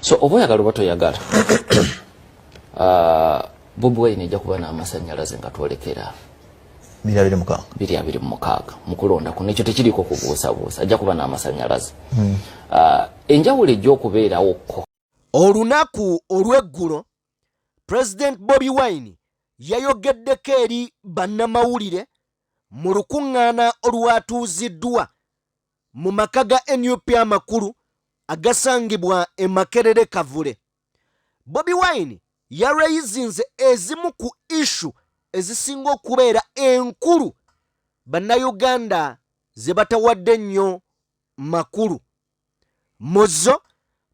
So oba oyagala oba toyagala, Bobi Wine ejja kuba n'amasanyalaze nga twolekera 2026. 2026 mu kulonda kuno. Ekyo tekiriko kubuusabuusa, ajja kuba n'amasanyalaze. Enjawulo ejja okubeerawokko. Olunaku olw'eggulo President Bobi Wine yayogeddeko eri bannamawulire mu lukuŋŋaana olwatuuziddwa mu maka ga NUP amakulu agasangibwa e Makerere Kavule. Bobi Wine yareyizinze ezimu ku issue ezisinga okubeera enkulu Bannayuganda ze batawadde nnyo makulu. Mu zo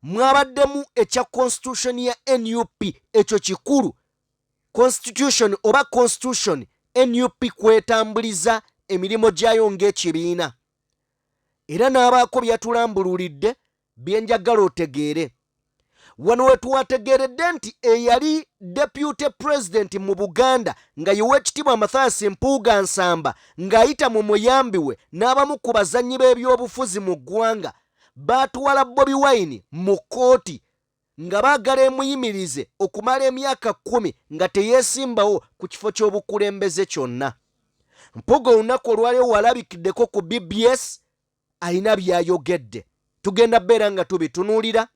mwabaddemu ekya constitution ya NUP, ekyo kikulu. Constitution oba constitution NUP kwetambuliza emirimu gyayo ng'ekibiina, era n'abaako byatulambululidde byenjagala otegeere. Wano we twategeeredde nti eyali deputy president mu Buganda nga ye Wekitiibwa Mathias Mpuuga Nsamba, ng'ayita mu muyambi we n'abamu ku bazannyi b'ebyobufuzi mu ggwanga, baatwala Bobi Wine mu kkooti nga baagala emuyimirize okumala emyaka 10 nga teyeesimbawo ku kifo ky'obukulembeze kyonna. Mpuuga olunaku olwaleero walabikiddeko ku BBS, alina byayogedde, tugenda beera nga tubitunuulira.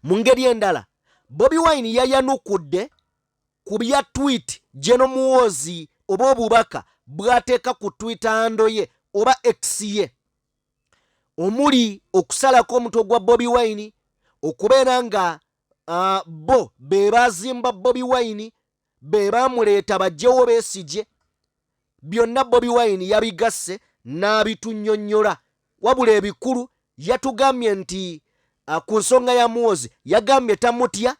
Mu ngeri endala, Bobi Wine yayanukudde ku bya tweet General Muhoozi oba obubaka bw'ateeka ku Twitter handle ye oba X ye, omuli okusalako omutwe gwa Bobi Wine, okubeera nga bo be bazimba Bobi Wine, be bamuleeta bajjewo Besigye. Byonna Bobi Wine yabigasse n'abitunnyonnyola. Wabula ebikulu yatugambye nti ku nsonga ya Muhoozi yagambye tamutya,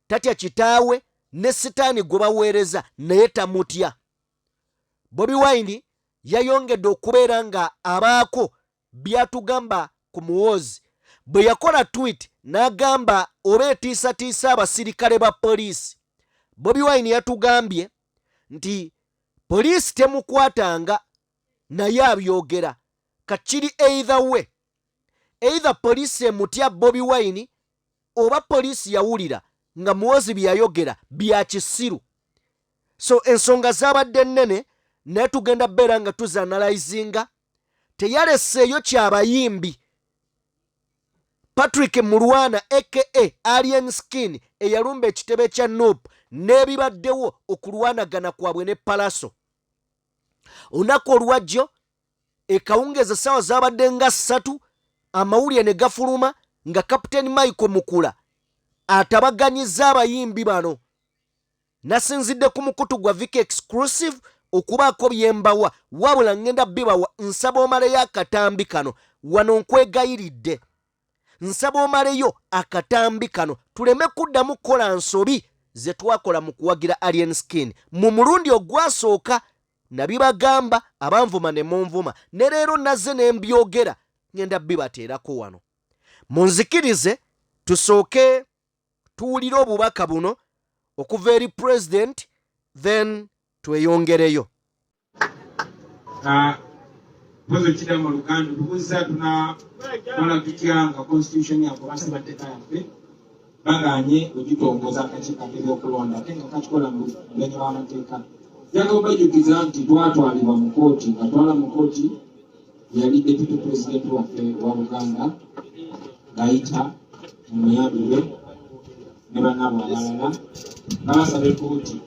tatya kitaawe ne sitaani gwe baweereza naye tamutya. Bobi Wine yayongedde okubeera nga abaako byatugamba ku Muhoozi bwe yakola tweet n'agamba oba etiisatiisa abasirikale ba poliisi. Bobi Wine yatugambye nti poliisi temukwatanga, naye abyogera kakiri. Either way, either poliisi emutya Bobi Wine oba poliisi yawulira nga Muhoozi bye yayogera bya kisiru. So ensonga zabadde nnene, naye tugenda beera nga tuzanalyzinga. Teyaleseeyo kyabayimbi Patrick Mulwana aka Alien Skin eyalumba ekitebe kya NUP n'ebibaddewo okulwanagana kwabwe ne Palaso. Olunaku olwajjo ekawungeezi essaawa zabadde nga 3, amawulire ne gafuluma nga Captain Michael Mukula atabaganyiza abayimbi bano. Nasinzidde ku mukutu gwa Vic Exclusive okubaako byembawa, wabula ngenda bibawa. Nsaba omaleyo akatambi kano wano, nkwegayiridde, nsaba omaleyo akatambi kano tuleme kuddamu kukola nsobi ze twakola mu kuwagira Alien Skin mu mulundi ogwasooka. Nabibagamba, abanvuma ne munvuma, ne leero nazze ne mbyogera, ngenda bibateerako wano. Munzikirize tusooke tuwulire obubaka buno okuva eri president, then tweyongereyo. Mpozi okidda mu Luganda, tubuuza tunakola tutya nga constitution yaffe oba ssemateeka yaffe baganye ogitongoza akakiiko ak'ebyokulonda, ate nga kakikola mu bumenyi bw'amateeka? Njagala obajjukiza nti twatwalibwa mu kooti, nga twala mu kooti yali deputy president waffe wa Buganda ng'ayita mu muyambi we ne bannaabwe abalala, nga basaba ekooti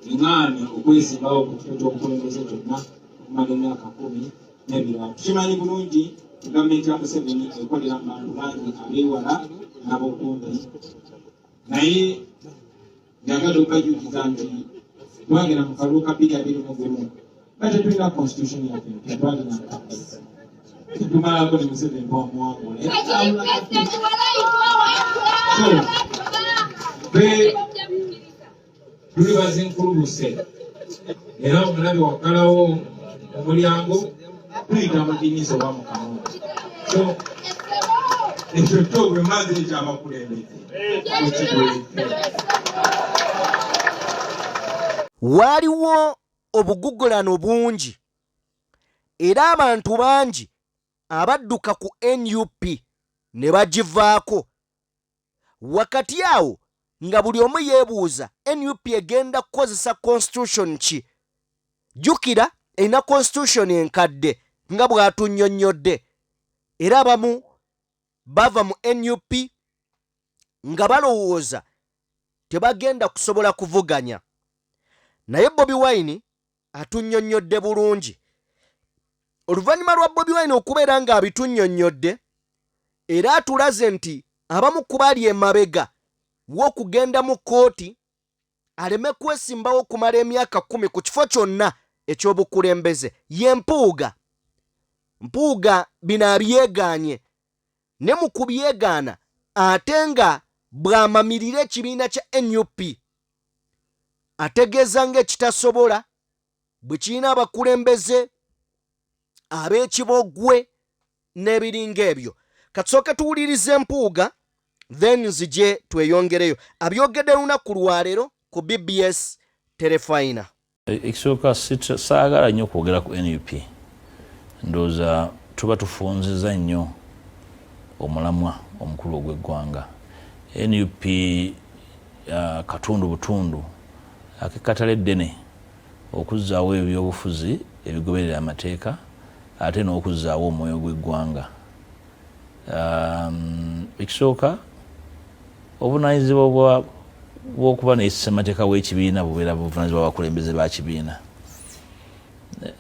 eŋŋaane okwesimbawo ku kifo ky'obukulembeze kyonna okumala emyaka 10 n'ebirala. Tukimanyi bulungi gavumenti ya Museveni ekolera mu bantu bangi abeewala n'abokumpi, naye njagala okubajjukiza nti twagenda mu kalulu ka 2021 nga tetulina constitution yaffe empya, twalina nkadde. Tetumalako ne Museveni twamuwangula. So fe tuli bazinkulubuse, era omulabe waggalawo omulyango, tuyita mu dinisa oba mu kamwa. So ekyo kyo bwe maze ekyabakulembeze mukigwete. Waaliwo obugugulano bungi era abantu bangi abadduka ku NUP ne bagivaako. Wakati awo nga buli omu yeebuuza NUP egenda kukozesa constitution ki. Jjukira erina constitution enkadde nga bw'atunnyonnyodde, era abamu bava mu NUP nga balowooza tebagenda kusobola kuvuganya. Naye Bobi Wine atunnyonnyodde bulungi. Oluvannyuma lwa Bobi Wine okubeera ng'abitunnyonnyodde, era atulaze nti abamu ku bali emabega w'okugenda mu kkooti aleme kwesimbawo okumala emyaka 10 ku kifo kyonna eky'obukulembeze ye Mpuuga. Mpuuga bino abyegaanye, ne mu kubyegaana ate nga bw'amamirira ekibiina kya NUP ategeeza ng'ekitasobola bwe kirina abakulembeze ab'ekibogwe n'ebiringa ebyo. Katusooke tuwulirize Mpuuga, then nzije tweyongereyo. Abyogedde lunaku lwaleero ku BBS Terefayina. Ekisooka, saagala nnyo kwogera ku NUP. Ndowooza tuba tufunziza nnyo omulamwa omukulu ogw'eggwanga. NUP katundu butundu akekatale ddene okuzzaawo ebyobufuzi ebigoberera amateeka ate n'okuzzaawo omwoyo gw'eggwanga. Ekisooka, obuvunaanyizibwa bw'okuba ne ssemateeka w'ekibiina bubeera buvunaanyizibwa bw'abakulembeze ba kibiina.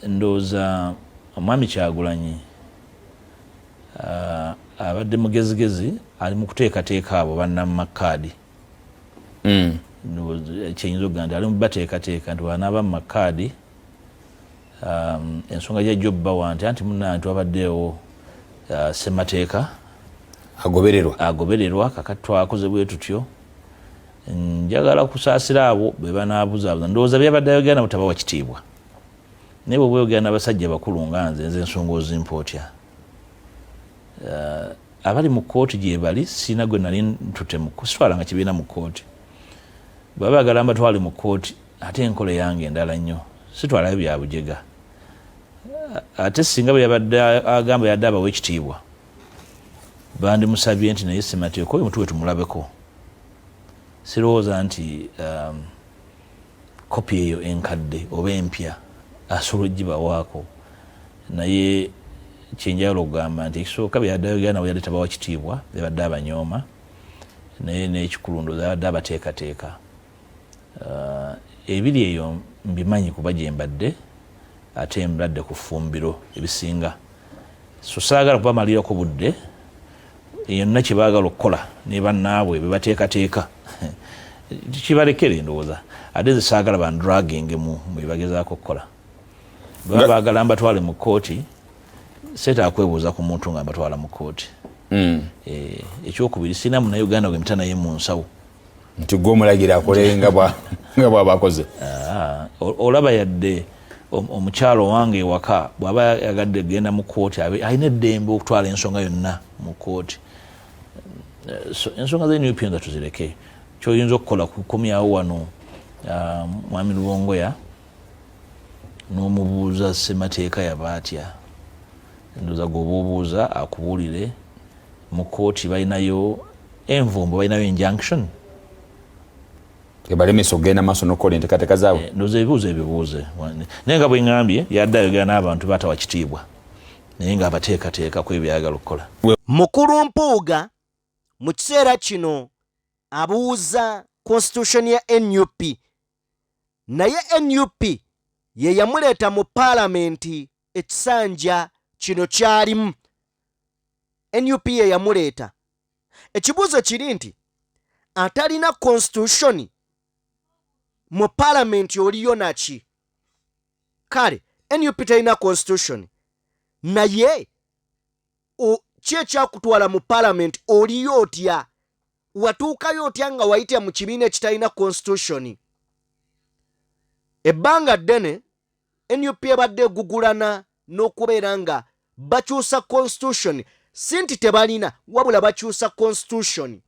Ndowooza Omwami Kyagulanyi abadde mugezigezi, ali mu kuteekateeka abo bannamakaadi. Kyeyinza okugamba nti ali mu bateekateeka nti bw'anaaba mu makaadi, ensonga gyajja obbawa nti anti munnange twabaddeewo ssemateeka agobererwa, agobererwa, kakati twakoze bwe tutyo. Njagala kusaasira abo be banaabuzaabuza. Ndowooza byabadde ayogera nabo tabawa kitiibwa, naye bw'oba oyogera n'abasajja bakulu nga nze, nze ensonga ozimpa otya? Abali mu kkooti gye bali, sirina gwe nali ntute, sitwalanga kibiina mu kkooti. Bwe baba bagala mbatwale mu kkooti, ate enkola eyange endala nnyo, sitwalayo bya bujega. Ate singa bwe yabadde agamba yadde abawa ekitiibwa, bandimusabye nti naye ssemateeka oyo mutuwe tumulabeko. Sirowooza nti kopi eyo enkadde oba empya asobola ogibawaako. Naye kyenjagala okugamba nti ekisooka, byeyadde ayogera nabo yadde tabawa kitiibwa, yabadde abanyooma, naye n'ekikulu ndowooza yabadde abateekateeka. Ebiri eyo mbimanyi kuba gye mbadde, ate mbadde ku ffumbiro ebisinga, so saagala kubamalirako budde. Yonna kye baagala okukola ne bannaabwe be bateekateeka kibalekere. Ndowooza ate nze saagala bandraginge mu bye bagezaako okukola. Baba baagala mbatwale mu kkooti, seetaaga kwebuuza ku muntu nga mbatwala mu kkooti. Ekyokubiri, sirina Munnayuganda gwe mpita naye mu nsawo nti gwe omulagira akole nga bw'aba akoze. Olaba yadde omukyalo wange ewaka bw'aba yagadde genda mu kkooti, alina eddembe okutwala ensonga yonna mu kkooti. So ensonga za NUP nga tuzireke. Kyoyinza okukola kukomyawo wano Mwami Lubongoya n'omubuuza ssemateeka yaba atya. Ndowooza gweoba obuuza akubuulire mu kkooti balinayo envumbo, balinayo injunction ebalemesa okugenda maaso n'okukola enteekateeka zaabwe. Ndowooza ebibuuzo ebibuuze, naye nga bwe ŋŋambye, yadde ayogera n'abantu batawa kitiibwa, naye ng'abateekateeka ku ebyo byayagala okukola. Mukulu Mpuuga mu kiseera kino abuuza constitution ya NUP, naye NUP ye yamuleeta mu paalamenti ekisanja kino kyalimu. NUP ye yamuleeta. Ekibuuzo kiri nti atalina constitution mu paalamenti oliyo naki? Kale NUP terina constitution, naye ki ekyakutwala mu paalamenti? Oliyo otya? Watuukayo otya nga wayitya mu kibiina ekitalina constitution? Ebbanga ddene NUP ebadde egugulana n'okubeera nga bakyusa constitution. Si nti tebalina, wabula bakyusa constitution,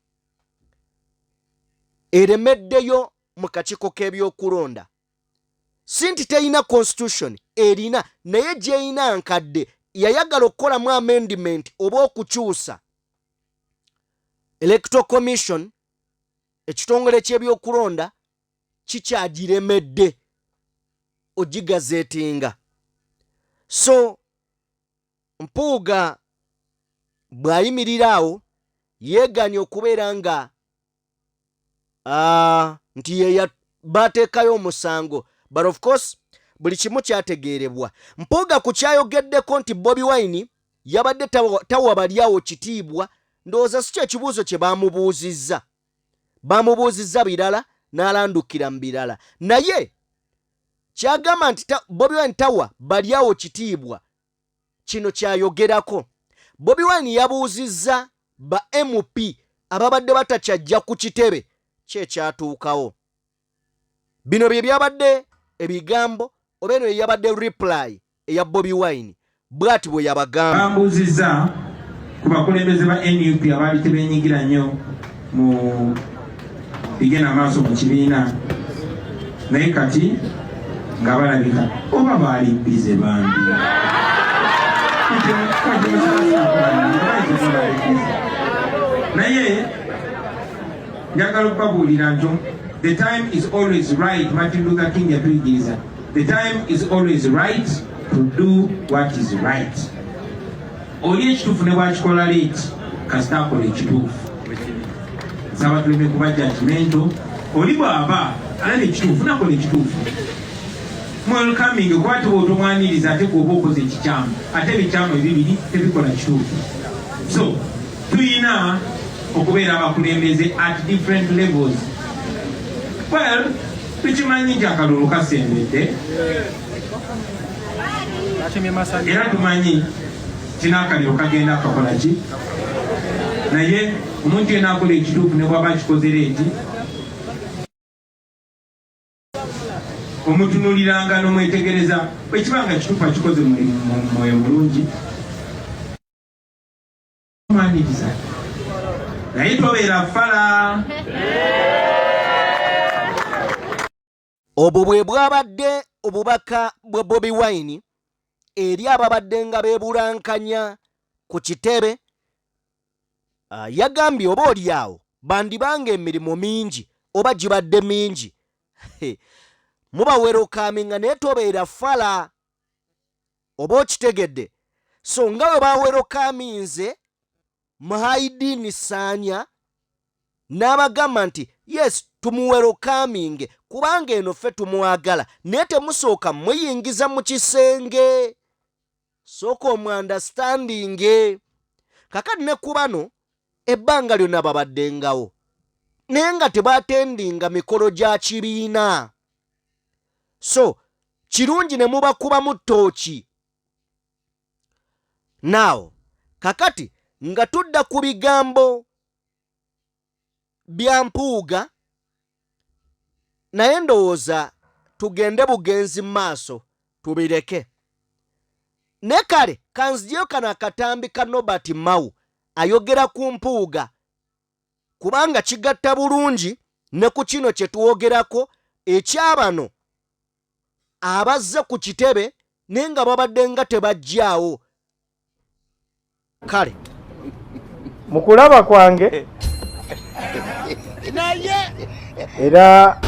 eremeddeyo mu kakiiko k'ebyokulonda. Si nti terina constitution, erina, naye gy'erina nkadde. Yayagala okukolamu amendment oba okukyusa, Electoral Commission. Ekitongole ky'ebyokulonda kikyagiremedde ogigazetinga. So Mpuuga bw'ayimirira awo yeeganye okubeera nga nti ye bateekayo omusango, but of course buli kimu kyategeerebwa. Mpuuga ku kyayogeddeko nti Bobi Wine yabadde tawa bali awo kitiibwa, ndowooza si kyekibuuzo kye bamubuuzizza. Bamubuuzizza birala n'alandukira mu birala, naye kyagamba nti Bobi Wine tawa bali awo kitiibwa, kino kyayogerako. Bobi Wine yabuuzizza ba MP ababadde batakyajja ku kitebe kye kyatuukawo. Bino bye byabadde ebigambo oba eno yeyabadde reply eya Bobi Wine, bw'ati bwe yabagamba. Bambuuzizza ku bakulembeze ba NUP abaali tebeenyigira nnyo mu bigenda maaso mu kibiina, naye kati nga balabika oba baali bize bambi. Naye njagala okubabuulira nti the time is always right. Martin Luther King yatuyigiriza the time is always right to do what is right. Oli ekituufu ne bwakikola late, kasita akola ekituufu. Nsaba tuleme kuba judgmental. Oli bw'aba alaba ekituufu nakola ekituufu, welcoming, kuba tiba otomwaniriza ate gwoba okoze ekikyamu, ate ebikyamu ebibiri tebikola kituufu. So tuyina okubeera abakulembeze at different levels. Well, tukimanyi nti akalulu kasembedde, era tumanyi kinakaliro kagenda kakola ki, naye omuntu yenna akola ekituufu ne bwaba akikoze late, omutunuliranga n'omwetegereza, bwekiba nga kituufu akikoze mu mwoyo mulungi, mwaniriza, naye tobeera fala. Obwo bwe bwabadde obubaka bwa Bobi Wine eri ababadde nga beebulankanya ku kitebe. Yagambye oba oli awo bandibanga emirimu mingi oba gibadde mingi, muba welcominga, naye tobeera fala, oba okitegedde. So nga bwe bawelcominze Muhayidini Saanya n'abagamba nti yes, tumuwelcominge kubanga eno ffe tumwagala, naye temusooka muyingiza mu kisenge, sooka omuunderstandinge. Kakati ne ku bano ebbanga lyonna babaddengawo, naye nga tebatendinga mikolo gya kibiina, so kirungi ne mubakubamu ttooki. Naawo kakati nga tudda ku bigambo bya Mpuuga, naye ndowooza tugende bugenzi mu maaso tubireke. Ne kale kanzijeyo kano akatambi ka Norbert Mao ayogera ku Mpuuga, kubanga kigatta bulungi ne ku kino kye twogerako ekyabano abazze ku kitebe naye nga babadde nga tebajjaawo. Kale mu kulaba kwange era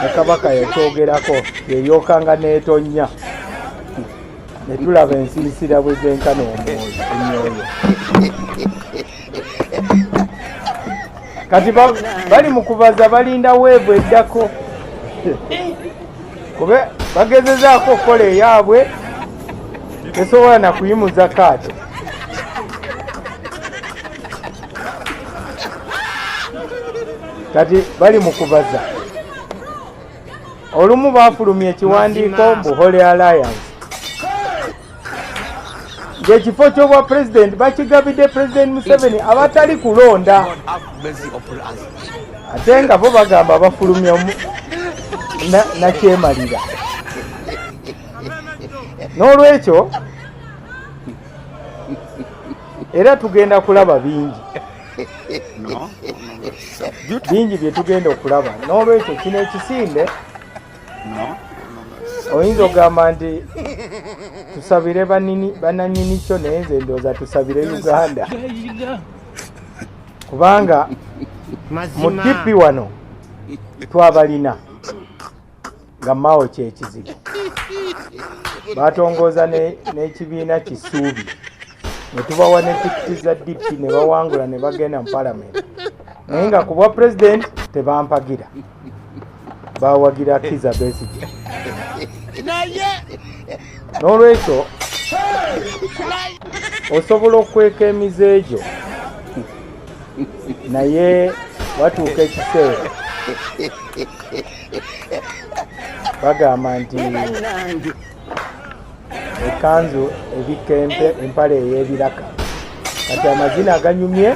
ne Kabaka yakyogerako, yeryokanga n'etonnya ne tulaba ensiisira bwe zenkana omwoyo emyoyo. Kati bali mu kubaza, balinda wave eddako, kube bagezezaako okukola eyaabwe, tesobola na kuyimuza kaato. Kati bali mu kubaza. Olumu baafulumya ekiwandiiko mbu Holy Alliance, ng'ekifo ky'obwa pulezidenti bakigabidde Pulezidenti Museveni abatali kulonda, ate nga bo bagamba bafulumya nakyemalira. N'olwekyo era tugenda kulaba bingi bingi bye tugenda okulaba. N'olwekyo kino ekisinde oyinza okugamba nti tusabire bananyini kyo, naye nze ndowooza tusabire Uganda, kubanga Mu DP wano twabalina nga Mao kyekizibu, batongoza n'ekibiina Kisuubi ne tubawa ne tikiti za DP ne bawangula ne bagenda mu palamenti, naye nga ku bwa pulezidenti tebampagira, bawagira Kizza Besigye. N'olwekyo osobola okukweka emize egyo, naye watuuka ekiseera bagamba nti ekanzu ebikka empale ey'ebiraka. Kati amazina aganyumye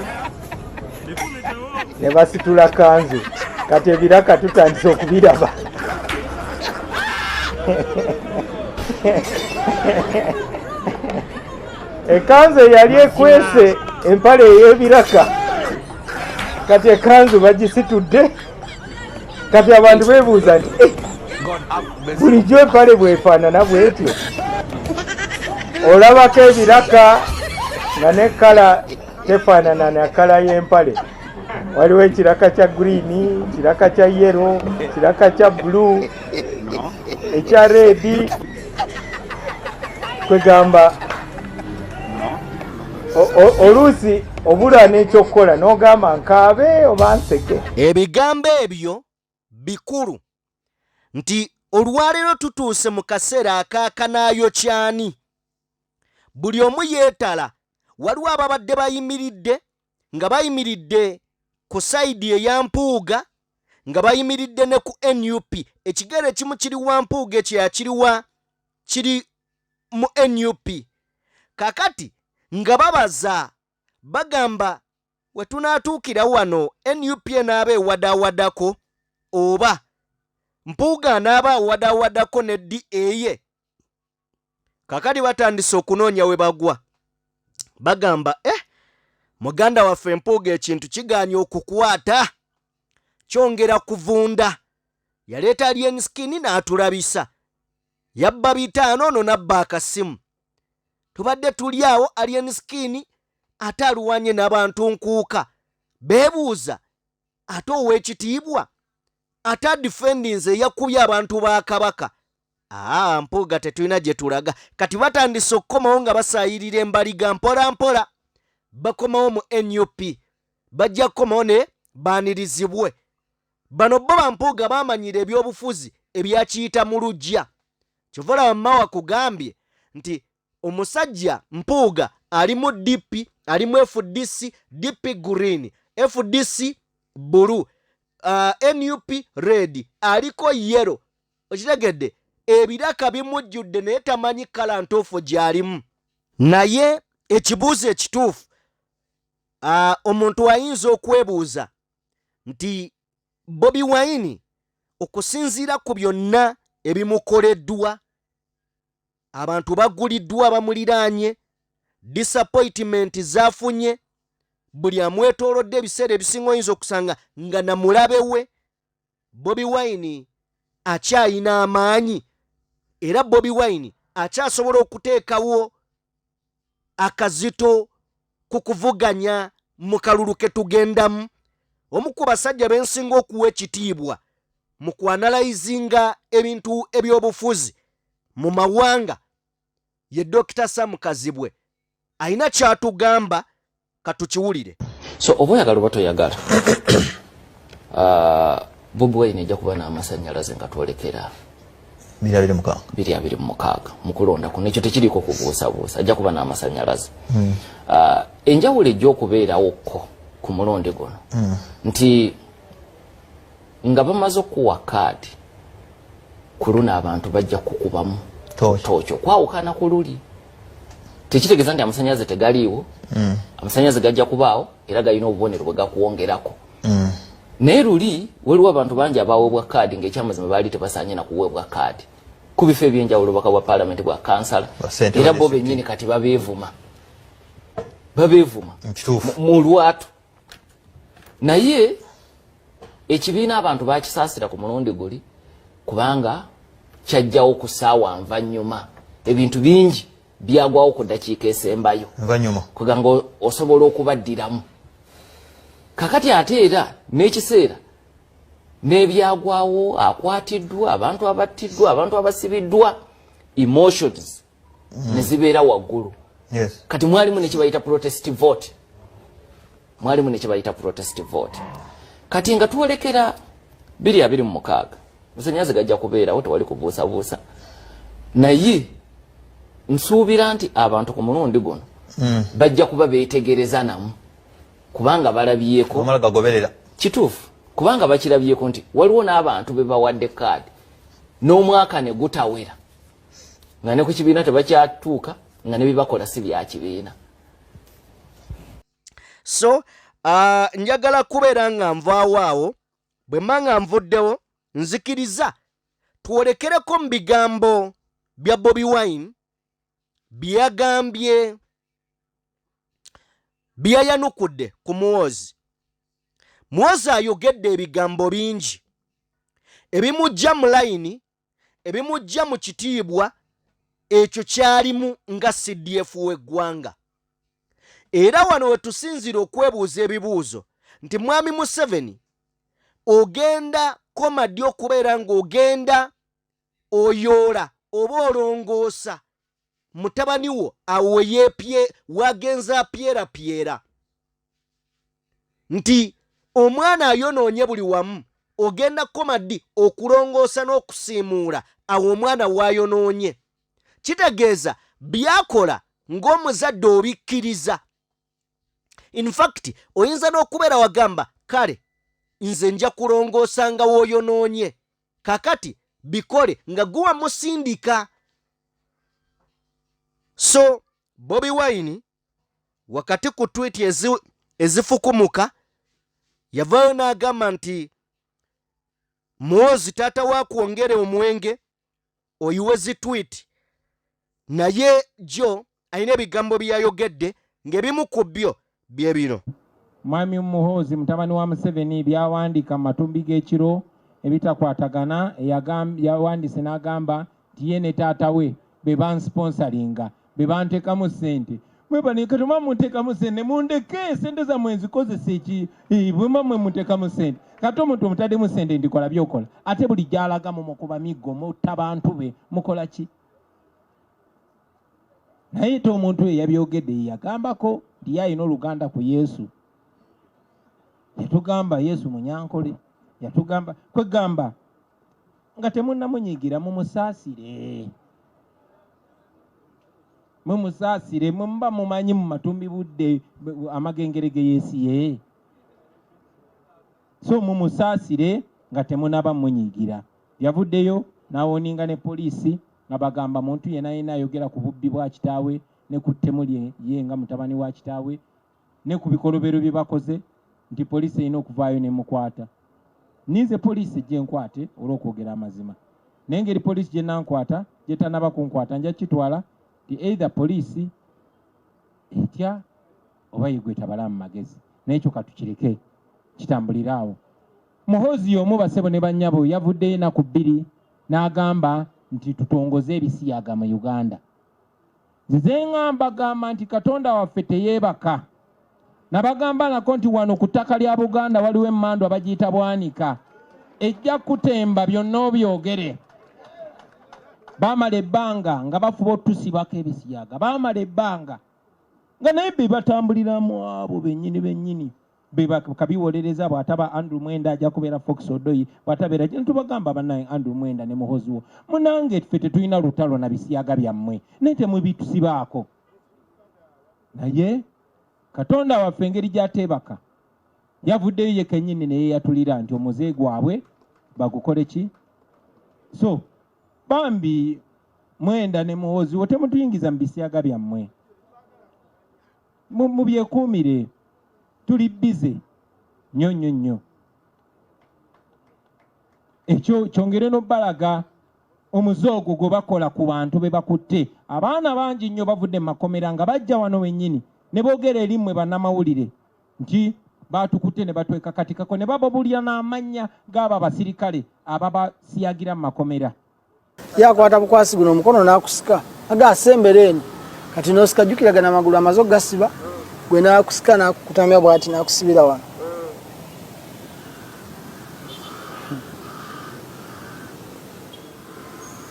ne basitula kanzu, kati ebiraka tutandise okubiraba. Ekanzu eyali ekwese empale ey'ebiraka, kati ekanzu bagisitudde. Kati abantu beebuuza nti bulijjo empale bwefaanana bwetyo, olabako ebiraka nga ne kala tefaanana na kala y'empale. Waliwo ekiraka kya green, kiraka kya yellow, kiraka kya blue, ekya red. Kwegamba oluusi obula n'ekyokukola n'ogamba nkaabe oba nseke. Ebigambo ebyo bikulu nti olwaleero tutuuse mu kaseera akaakanaayo kyani, buli omu yeetala. Waliwo ababadde bayimiridde nga bayimiridde ku sayidi eya Mpuuga, nga bayimiridde ne ku NUP. Ekigere ekimu kiri wa Mpuuga, ekirala kiriwa kiri mu NUP. Kakati nga babaza bagamba we tunaatuukira wano NUP enaaba ewadawadako oba Mpuuga anaaba awadawadako ne DA. Kakati batandise okunoonya we bagwa, bagamba muganda waffe Mpuuga ekintu kigaanye okukwata, kyongera kuvunda. Yaleeta Alien Skin n'atulabisa, yabba 5 ono n'abba akasimu. Tubadde tuli awo Alien Skin ate aluwanye n'abantu nkuuka. Beebuuza ate ow'ekitiibwa ate adifendinze eyakubye abantu ba Kabaka. Mpuuga tetulina gye tulaga. Kati batandise okukomawo nga basaayirira embaliga mpola mpola, bakomawo mu NUP, bajja kukomawo ne baanirizibwe. Bano bo ba Mpuuga baamanyira ebyobufuzi ebyakiyita mu luggya. Kyova olaba Mao akugambye nti omusajja Mpuuga ali mu DP, ali mu FDC, DP green, FDC blue, NUP red, aliko yellow. Okitegedde, ebiraka bimujjudde naye tamanyi kala ntuufu gy'alimu. Naye ekibuuzo ekituufu, omuntu ayinza okwebuuza nti Bobi Wine okusinziira ku byonna ebimukoleddwa, abantu baguliddwa bamuliraanye, disappointment zaafunye, buli amwetoolodde ebiseera ebisinga oyinza okusanga nga na mulabe we. Bobi Wine akyayina amaanyi, era Bobi Wine akyasobola okuteekawo akazito ku kuvuganya mu kalulu ke tugendamu. Omu ku basajja bensinga okuwa ekitiibwa mu kuanalayizinga ebintu ebyobufuzi mu mawanga ye Dokita Sam Kazibwe. Alina kyatugamba, katukiwulire. So oba oyagala oba toyagala, Bobi Wine ejja kuba n'amasannyalaze nga twolekera 2026. 2026 mu kulonda kuno. Ekyo tekiriiko kubuusabuusa, ajja kuba n'amasannyalaze. Enjawulo ejja okubeerawo ko ku mulundi guno nti nga bamaze okuwa kaadi ku luno abantu bajja kukubamu tooki okwawukana ku luli. Tekitegeeza nti amasannyalaze tegaliiwo. Amasannyalaze gajja kubaawo era galina obubonero bwe gakwongerako. Naye luli waliwo abantu bangi abaweebwa kaadi ng'ekyamazima baali tebasaanye na kuweebwa kaadi ku bifo ebyenjawulo, obubaka bwa paalamenti, bwa kansala, era bo bennyini kati babeevuma, babeevuma mu lwatu. Naye ekibiina abantu bakisaasira ku mulundi guli kubanga kyajjawo ku ssaawa nvannyuma, ebintu bingi byagwawo ku ddakiika esembayo, kuganga osobola okubaddiramu. Kakati ate era n'ekiseera n'ebyagwawo, akwatiddwa, abantu abattiddwa, abantu abasibiddwa, emotions ne zibeera waggulu. Kati mwalimu nekibayita protest vote, mwalimu nekibayita protest vote. Kati nga twolekera 2026, masannyalaze gajja kubeerawo, tewali kubuusabuusa. Naye nsuubira nti abantu ku mulundi guno bajja kuba beetegereza namu, kubanga balabyeko. Bamala gagoberera. Kituufu, kubanga bakirabyeko nti waliwo n'abantu be bawadde kaadi n'omwaka ne gutawera nga ne ku kibiina tebakyatuuka, nga ne byebakola si bya kibiina. So njagala kubeera nga nvaawo awo. Bwe mba nga nvuddewo, nzikiriza twolekereko mu bigambo bya Bobi Wine byeyagambye, byeyayanukudde ku Muhoozi. Muhoozi ayogedde ebigambo bingi ebimujja mu layini, ebimujja mu kitiibwa ekyo kyalimu nga CDF w'eggwanga. Era wano we tusinziira okwebuuza ebibuuzo nti, Mwami Museveni, ogenda koma ddi okubeera ng'ogenda oyoola oba olongoosa mutabani wo awo weyeepye wagenza apyerapyera nti omwana ayonoonye buli wamu? Ogenda kukoma ddi okulongoosa n'okusiimuula awo omwana waayonoonye? Kitegeeza byakola ng'omuzadde obikkiriza. In fact, oyinza n'okubeera wagamba, "Kale nze nja kulongoosa nga w'oyonoonye, kakati bikole," nga guwa musindika. So Bobi Wine wakati ku tweet ezifukumuka yavaayo n'agamba nti, "Muhoozi, taata wa kwongere omwenge oyiwe zi tweet." Naye jo alina ebigambo bye yayogedde ng'ebimu ku byo bye bino. Mwami Muhoozi, mutabani wa Museveni, byawandiika mu matumbi g'ekiro ebitakwatagana, yawandiise n'agamba nti ye ne taata we be bansponsoringa, be banteekamu ssente. Mwebale, kati oba munteekamu ssente, mundeke sente zammwe nzikozesa eki? Bwema mwe munteekamu ssente, kati omuntu omutaddemu ssente ndikola byokola, ate buli gy'alaga mumukuba miggo, mutta bantu be, mukola ki? Naye te omuntu oyo yabyogedde, ye yagambako nti ye alina oluganda ku Yesu, yatugamba Yesu munyankole, yatugamba kwegamba nga temunnamunyigira, mumusaasire, mumusaasire. Mwe muba mumanyi mu matumbi budde amagengere ge yeesiye, so mumusaasire nga temunaba munyigira. Yavuddeyo n'awarninga ne poliisi nga bagamba muntu yenna yenna ayogera ku bubbi bwa kitaawe ne ku ttemu lye ye nga mutabani wa kitaawe ne ku bikolobero bye bakoze nti poliisi erina okuvaayo nemukwata. Ninze poliisi ejja enkwate olw'okwogera amazima, naye engeri poliisi gye nankwata gyetanaba kunkwata, nja kitwala nti either poliisi etya oba ye gwetabala mu magezi, naye ekyo katukireke kitambulire awo. Muhoozi y'omu, basebo ne bannyabo, yavuddeyo enaku 2 n'agamba nti tutongoze ebisiyaga mu Uganda. Nze ŋŋamba gamba nti Katonda waffe teyeebaka. Nabagamba nako nti wano ku ttaka lya Buganda waliwo emmandwa bagiyita Bwanika, ejja kutemba byonna obyogere. Baamala ebbanga nga bafuba otusibako ebisiyaga, baamala ebbanga nga naye be batambuliramu abo bennyini bennyini bekabiwolereza. Bw'ataba Andrew Mwenda, ajja kubeera Fox Odoi, bw'atabeera tubagamba bannaye Andrew Mwenda ne Muhozi wo munange, ffe tetulina lutalo na bisiyaga byammwe, naye temwebitusibaako. Naye Katonda waffe engeri gy'ateebaka, yavuddeyo ye kennyini ne yeeyatulira nti omuze gwabwe bagukole ki. So bambi Mwenda ne Muhozi wo, temutuyingiza mu bisiyaga byammwe, mubyekuumire, tuli busy nnyo nnyo nnyo. Ekyo kyongere n'obbalaga omuze ogwo gwe bakola ku bantu be bakutte. Abaana bangi nnyo bavudde mu makomera nga bajja wano wennyini ne boogera eri mmwe bannamawulire nti baatukutte ne batwekakatikako ne bababulira n'amannya g'abo abasirikale ababasiyagira mu makomera. Yakwata bukwasi guno omukono n'akusika, aga asembera eno, kati n'osika, jjukira gano amagulu amaze okugasiba, gwe n'akusika n'akukutamya bw'ati n'akusibira wano.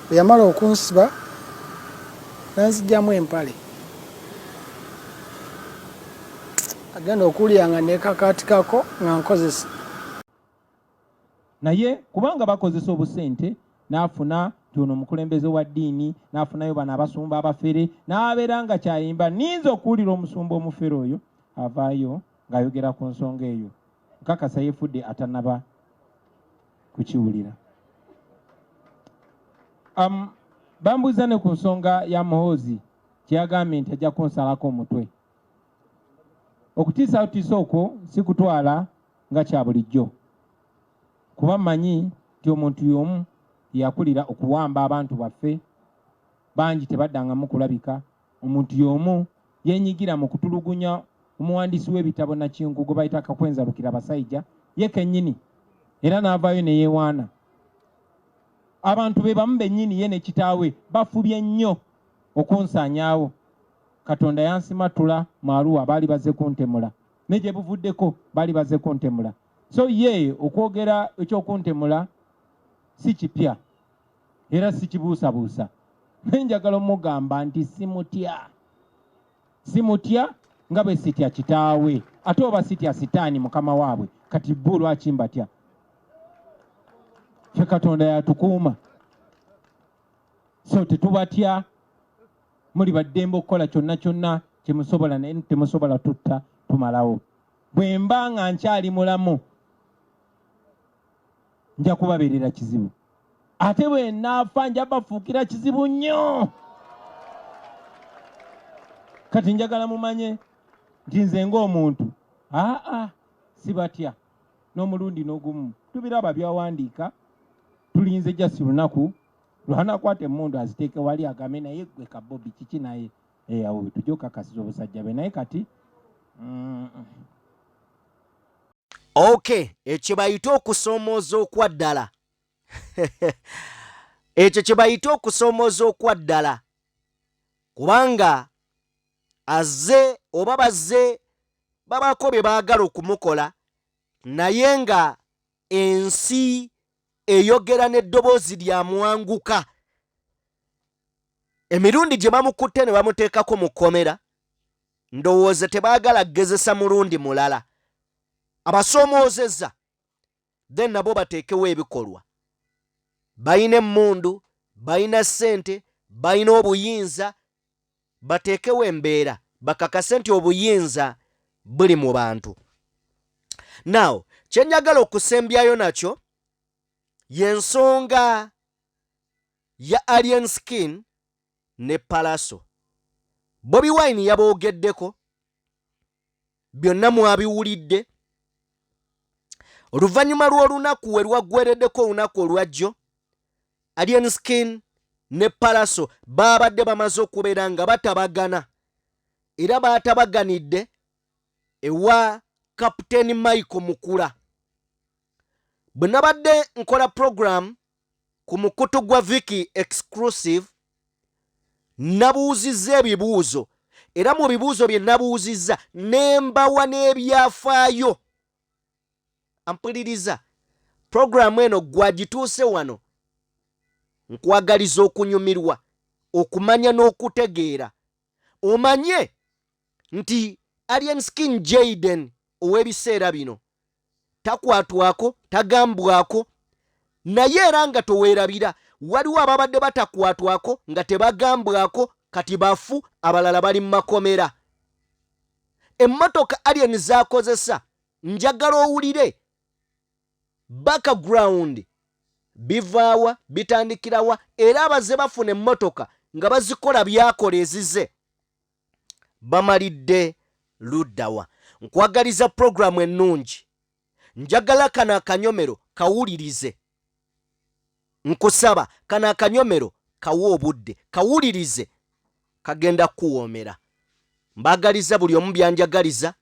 Bwe yamala okunsiba nanzigyamu empale. Agenda okuwulira nga neekakaatikako nga nkozesa. Naye kubanga bakozesa obusente n'afuna nti ono omukulembeze wa ddiini n'afunayo bano abasumba abafere n'abeera nga kyayimba ninza okuwulira omusumba omufere oyo avaayo ng'ayogera ku nsonga eyo nkakasa yefudde atanaba kukiwulira. Um, bambuuza ne ku nsonga ya Muhoozi kyeyagambye nti ajja kunsalako omutwe. Okutiisatiisa okwo sikutwala nga kya bulijjo kuba mmanyi nti omuntu y'omu yakulira okuwamba abantu baffe bangi tebaddangamu kulabika. Omuntu y'omu yenyigira mu kutulugunya omuwandiisi w'ebitabo Nakinku gwe bayita Kakwenza Rukirabasaija ye kennyini era n'avaayo ne yeewaana. Abantu be bamu bennyini ye ne kitaawe bafubye nnyo okunsaanyaawo. Katonda yansimattula mu Arua baali bazze kuntemula ne gye buvuddeko baali bazze kuntemula. So ye okwogera eky'okuntemula si kipya era sikibuusabuusa naye njagala omugamba nti simutya. Simutya nga bwe sitya kitaawe, ate oba sitya sitaani mukama waabwe, kati bo lwaki mbatya? Ffe Katonda yatukuuma, so tetubatya. Muli baddembe okukola kyonna kyonna kye musobola, naye temusobola tutta tumalawo. Bwe mba nga nkyali mulamu nja kubabeerera kizibu, ate bwe naafa nja bafuukira kizibu nnyo. Kati njagala mumanye nti nze ng'omuntu aa sibatya n'omulundi n'ogumu. Tubiraba byawandiika, tulinze jasi lunaku lwanakwata emmundu aziteeke wali agambe naye gwe ka Bobi kiki naye awo tujja okukakasiza obusajja bwe naye kati Okay, ekyo bayita okusoomooza okwa ddala. Ekyo kye bayita okusoomooza okwa ddala, kubanga azze oba bazze babaako bye baagala okumukola naye nga ensi eyogera n'eddoboozi lya mwanguka. Emirundi gye bamukutte ne bamuteekako mu kkomera, ndowooza tebaagala kugezesa mulundi mulala. Abasoomoozezza then nabo bateekewo ebikolwa. Balina emmundu, balina ssente, balina obuyinza, bateekewo embeera bakakase nti obuyinza buli mu bantu. Now kye njagala okusembyayo nakyo y'ensonga ya Alien Skin ne Pallaso. Bobi Wine yaboogeddeko byonna mwabiwulidde oluvannyuma lw'olunaku we lwaggwereddeko olunaku olwajjo Alien Skin ne Pallaso baabadde bamaze okubeera nga batabagana era baatabaganidde ewa Kapiteeni Michael Mukula. Bwe nabadde nkola pulogulaamu ku mukutu gwa Vicky Exclusive nabuuzizza ebibuuzo era mu bibuuzo bye nabuuzizza ne mbawa n'ebyafaayo. Ampuliriza, pulogulaamu eno gw'agituuse wano nkwagaliza okunyumirwa, okumanya n'okutegeera omanye nti Alien Skin Jayden ow'ebiseera bino takwatwako, tagambwako naye era nga toweerabira waliwo ababadde batakwatwako nga tebagambwako kati bafu, abalala bali mu makomera. Emmotoka Alien z'akozesa njagala owulire background bivaawa, bitandikirawa era abaze bafuna emmotoka nga bazikola byakola ezize bamalidde luddawa. Nkwagaliza pulogulaamu ennungi. Njagala kano akanyomero kawulirize. Nkusaba kano akanyomero kawe obudde, kawulirize, kagenda kukuwoomera. Mbaagaliza buli omu byanjagaliza.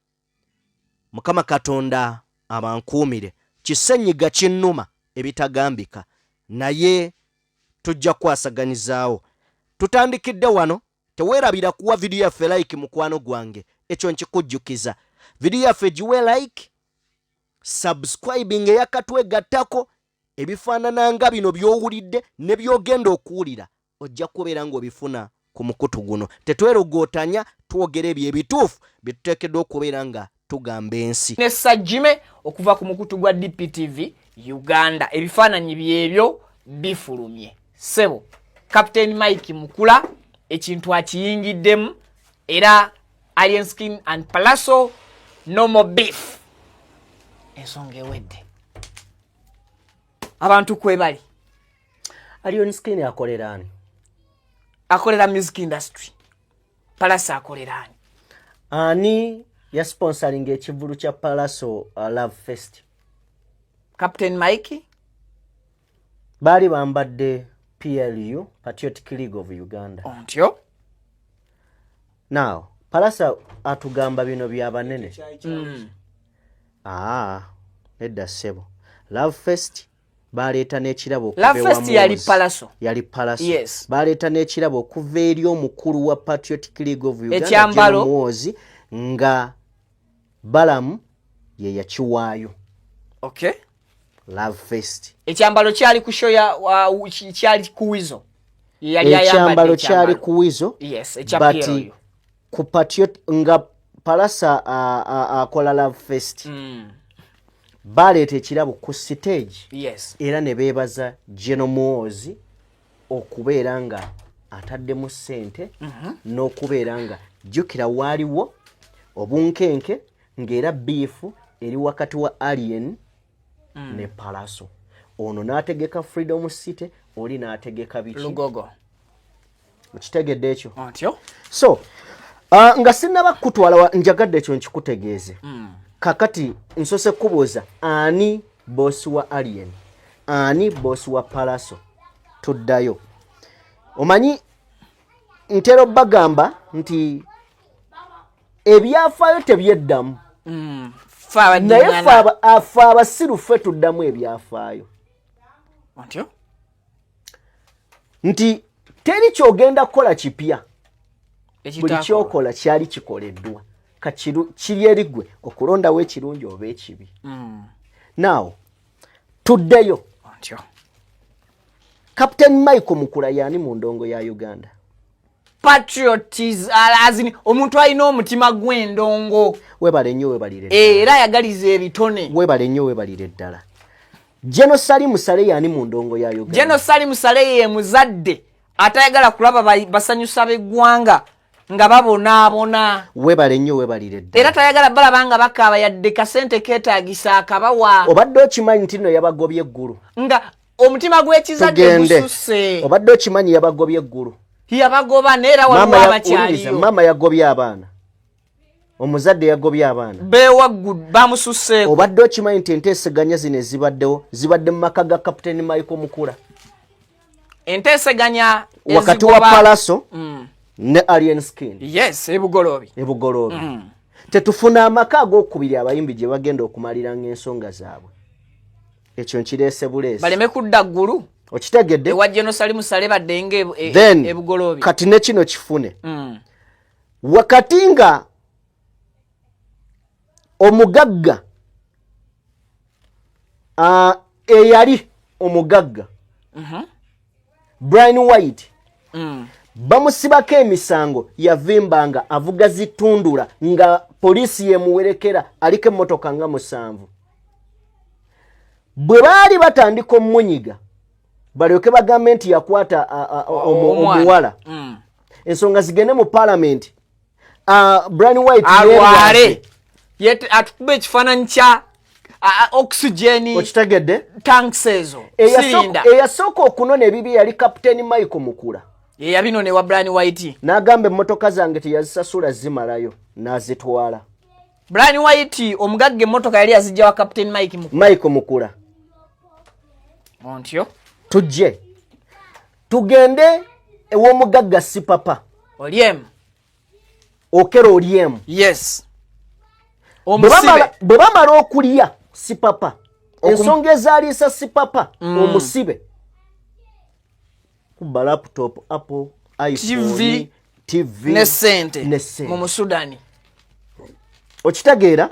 Mukama Katonda abankuumire. Kisenyiga kinnuma ebitagambika, naye tujja kukwasaganyizaawo. Tutandikidde wano. Teweerabira kuwa vidiyo yaffe like mukwano gwange, ekyo nkikujjukiza. Vidiyo yaffe giwe like, subscribing eyakatwegattako. Ebifaanana nga bino by'owulidde ne by'ogenda okuwulira ojja kubeera ng'obifuna ku mukutu guno. Tetwerogootanya, twogera ebyo ebituufu bye tuteekeddwa okubeera nga tugamba ensi. Ne Sajime okuva ku mukutu gwa DPTV Uganda. Ebifaananyi byebyo bifulumye. Ssebo, Captain Mike Mukula ekintu akiyingiddemu era Alien Skin and Pallaso no more beef. Ensonga ewedde. Abantu kwebali. Alien Skin akolera ani? Akolera music industry. Pallaso akolera ani? Ani ya sponsoring ekivulu kya Pallaso Love Fest? Captain Mike? Baali bambadde PLU, Patriotic League of Uganda. Ontyo? Now, Pallaso atugamba bino bya banene. Nedda ssebo. Love Fest baleeta n'ekirabo okuva Love Fest ewa yali Mwozi. Pallaso. Yali Pallaso. Yes. Baleeta n'ekirabo okuva eri omukulu wa Patriotic League of Uganda, Ekyambalo. General Muhoozi, nga Balamu ye yakiwaayo. Okay. Love Fest. Ekyambalo kyali ku show ya, wa, kyali ku Weasel. Ye yali ayambadde Ekyambalo kyali ekyambalo. ku Weasel. Yes, ekya But PLU. ku Patriot nga Pallaso akola Love Fest. Baleeta ekirabo ku stage. Yes. Era ne beebaza General Muhoozi okubeera nga ataddemu ssente n'okubeera nga jjukira waaliwo obunkenke ng'era beef eri wakati wa Alien ne Pallaso. Ono n'ategeka Freedom City, oli n'ategeka biki? Lugogo. Okitegedde ekyo? Ontyo? So, nga sinnaba kukutwala njagadde ekyo nkikutegeeze. Kakati nsose kubuuza ani boss wa Alien? Ani boss wa Pallaso? Tuddayo. Omanyi ntera bagamba nti ebyafaayo tebyeddamu. Naye ffe abasiru ffe tuddamu ebyafaayo. Ontyo? Nti teri ky'ogenda kukola kipya. Buli Ekitaakolwa. ky'okola kyali kikoleddwa. Kiri eri ggwe okulondawo ekirungi oba ekibi. Now, tuddeyo. Ontyo. Captain Michael Mukula y'ani mu ndongo ya Uganda? Patriotism, as in, omuntu alina omutima gw'endongo. Weebale nnyo, weebalire ddala. Era ayagaliza ebitone. Weebale nnyo, weebalire ddala. General Salim Saleh y'ani mu ndongo ya Uganda? General Salim Saleh ye muzadde atayagala kulaba basanyusa b'eggwanga nga babonaabona. Weebale nnyo, weebalire ddala. Era tayagala balaba nga bakaaba yadde kasente keetaagisa akabawa. Obadde okimanyi nti nno yabagobye eggulu. Nga omutima gw'ekizadde Tugende. gususse. Obadde okimanyi yabagobye eggulu. Yabagoba neera waliwo Maama abakyaliyo. wuliriza, maama yagobye abaana. Omuzadde yagobye abaana. Beewaggu bamususseeko. Obadde okimanyi nti enteeseganya zino ezibaddewo zibadde mu maka ga Captain Michael Mukula. Enteeseganya Wakati wa ezigoba Pallaso ne Alien Skin. Yes, ebugoloobi. Ebugoloobi. Tetufuna amaka ag'okubiri abayimbi gye bagenda okumaliranga ensonga zaabwe. Ekyo nkireese buleesi. Baleme kudda ggulu. Okitegedde? Ewa General Salim Saleh badde nga Then, ebugoloobi. kati ne kino kifune. Wakati nga omugagga, eyali omugagga Brian White bamusibako emisango, yavimbanga avuga zitundula nga poliisi yemuwerekera, aliko emmotoka nga 7. Bwe baali batandika omumunyiga balyoke bagambe nti yakwata Omwana. omuwala. Ensonga zigende mu parliament. Brian White alwale. yeewaze. Yet atukuba ekifaananyi kya oxygen Okitegedde? tanks ezo. Sirinda. Eyasooka okunona ebibi yali Captain Michael Mukula. Ye yabinona ewa Brian White. N'agamba emmotoka zange teyazisasula zimalayo, n'azitwala. Brian White omugagga emmotoka yali yazijja wa Captain Mike Mukula. Michael Mukula. Ontyo. Tujje. Tugende ew'omugagga Sipapa. Olyemu. Okero Olyemu. Yes. Bwe Omusibe. bamala okulya Sipapa, ensonga ezaaliisa Sipapa omusibe kubba laptop, Apple, iPhone, TV, TV, ne ssente ne ssente. mu Musudani. Okitegeera?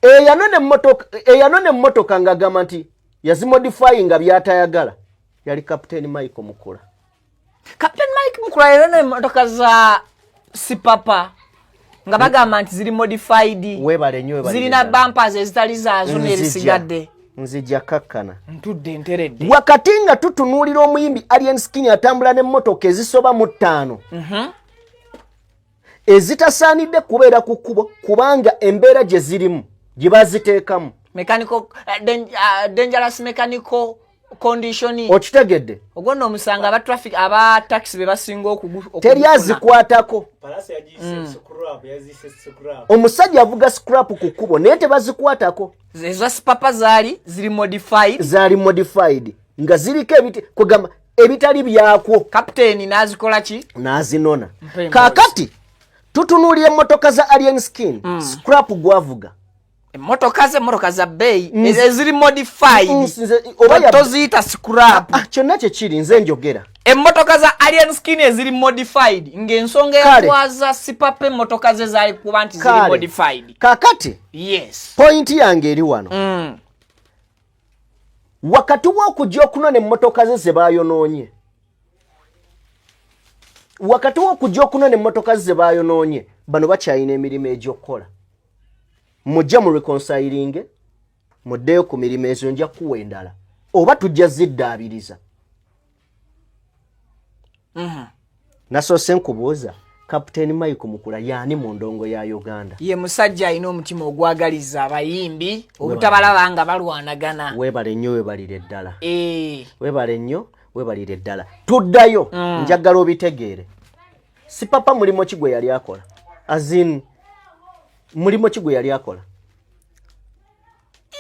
Eyanona emmotoka ng'agamba nti Yazimodifyinga byatayagala. Yali Captain Michael Mukula. Captain Mike Mukula era n'emmotoka za Sipapa nga bagamba nti ziri modified. Webale nnyo, webale. Zirina ddala. Bumpers ezitali zaazo n'ebisigadde. Nzija kakkana. Ntudde nteredde. Wakati nga tutunuulira omuyimbi Alien Skin atambula n'emmotoka ezisoba mu 5 ezitasaanidde kubeera ku kkubo, kubanga embeera gye zirimu, gye baziteekamu, mechanical dangerous mechanical condition. Okitegedde? Ogwo nno omusango aba traffic, aba taxi be basinga Teri okugufuna. azikwatako. Omusajja avuga scrap ku kkubo naye tebazikwatako. Eza Sipapa zaali ziri modified. Zaali modified nga ziriko ebiti, kugamba ebitali byakwo. Captain n'azikola ki? N'azinona. Mpe emboozi. Kaakati tutunuulira emmotoka za Alien Skin, scrap gwavuga. Emmotoka ze, emmotoka za bbeeyi eziri modified. Oba Toziyita scrap. Ah, kyonna kyekiri, nze njogera. Emmotoka za Alien Skin eziri modified, ng'ensonga Kale. eyatwaza Sipapa emmotoka ze zaali kuba nti ziri Kale. modified. Kaakati point yange eri wano. Wakati w'okujja okunona emmotoka ze ze bayonoonye, wakati w'okujja okunona emmotoka ze ze bayonoonye, bano bakyalina emirimu egy'okukola. Mujje mu reconcilinge, muddeyo ku mirimu ezo, nja kuwa endala oba tujja ziddaabiriza. Nasoose nkubuuza, Captain Mike Mukula yaani mu ndongo ya Uganda? Ye musajja alina omutima ogwagaliza abayimbi obutabalaba nga balwanagana. Weebale nnyo, weebalire ddala. Weebale nnyo, weebalire ddala. Tuddayo. Njagala obitegeere, Sipapa mulimu ki gwe yali akola? Azin mulimu ki gwe yali akola?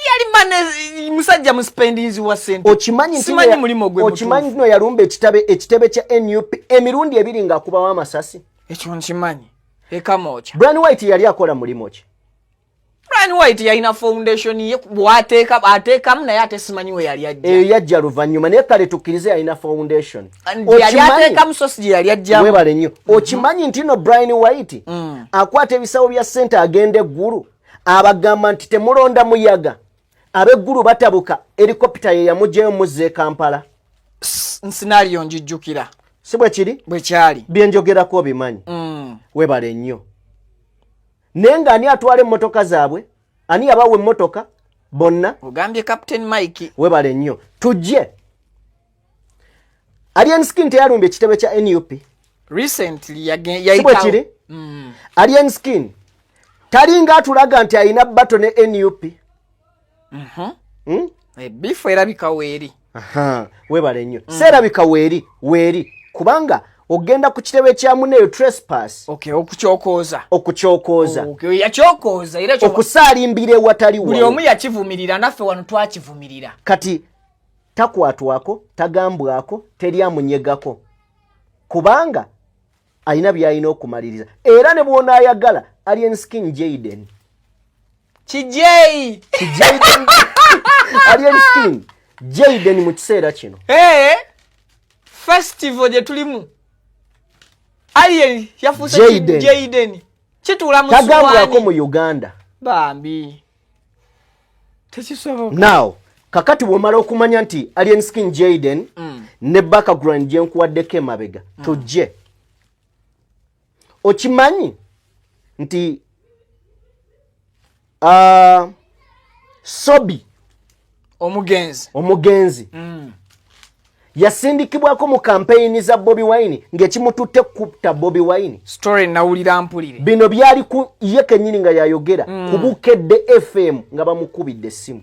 Yali mane musajja muspendinzi wa sente. Okimanyi nti Simanyi mulimu gwe. Okimanyi nti no yalumba ekitebe kya NUP emirundi ebiri ng'akubawo amasasi? Ekyo nkimanyi, ekamooca. Brian White yali akola mulimu ki? Brian White yalina foundation ye bwateeka ateekamu, naye ate simanyi we yali ajja. Eyo yajja luvannyuma, naye kale tukkirize yalina foundation. Yali ateekamu sosi gye yali ajjamu. Webale nnyo. Okimanyi nti no Brian White akwata ebisawo bya ssente, agenda eggulu, abagamba nti temulonda muyaga, ab'eggulu batabuka, helicopter ye yamugjayo muzza e Kampala? Scenario njijjukira. Si bwe kiri? Bwe kyali. Byenjogerako obimanyi. Webale nnyo. Naye ng'ani atwala emmotoka zaabwe? Ani yabawa emmotoka bonna? Ogambye Captain Mike. Webale nnyo. Tujje, Alien Skin teyalumbye ekitebe kya NUP Recently Si bwe yayitawo. kiri? Alien Skin talinga atulaga nti alina battle ne NUP? Beef erabika weeri. Aha, webale nnyo. Seerabika weeri, weeri, kubanga ogenda ku kitebe kya muneeyo, trespass. Okay, okukyokooza. Okukyokooza. Okay, yakyokooza era Okusaalimbira ewatali buli wawo. omu yakivumirira, naffe wano twakivumirira. Kati takwatwako, tagambwako, teri amunyegako, kubanga alina byalina okumaliriza. Era ne bw'onaayagala, Alien Skin Jaden Kijeyi. Jaden, Alien Skin Jaden mu kiseera kino. Hey, festival gye tulimu, Alien yafuuse Jaden. Jaden kituula mu Tagambwako suwaani. mu Uganda. Bambi, tekisoboka. Now kakati bwomala okumanya nti Alien Skin Jaden ne background gyenkuwaddeko emabega, tujje, okimanyi nti Sobi Omugenzi. Omugenzi yasindikibwako mu kampeyini za Bobi Wine ng'ekimututte kutta Bobi Wine. Story nawulira mpulire. Bino byali ku ye kennyini nga yayogera ku Bukedde FM nga bamukubidde essimu.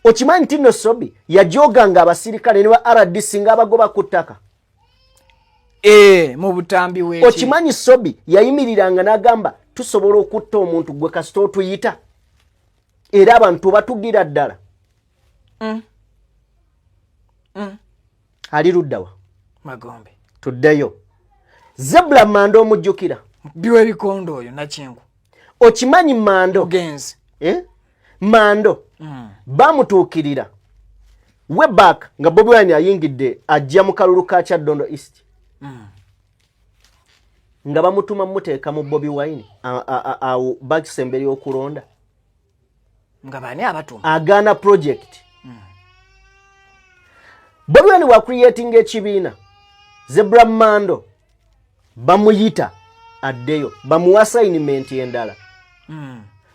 Okimanyi nti nno Sobi yajoganga abasirikale ne ba RDC ng'abagoba ku ttaka? Eh, mu butambi weeki. Okimanyi Sobi yayimiriranga n'agamba, tusobola okutta omuntu gwe kasita otuyita, era abantu batugira ddala? Ali luddawa? Magombe. Tuddeyo, Zebula Mando omujjukira? Biwa ebikondo oyo nakinku. Okimanyi Mando Genzi. Eh? Mando bamutuukirira way back nga Bobi Wine ayingidde, ajja mu kalulu ka Kyaddondo East, nga bamutuma muteeka mu Bobi Wine awo bakisemberi okulonda. Nga bani abatuma? Agaana project. Bobi Wine wa creating ekibiina Zebra Mando, bamuyita addeyo bamuwa assignment endala.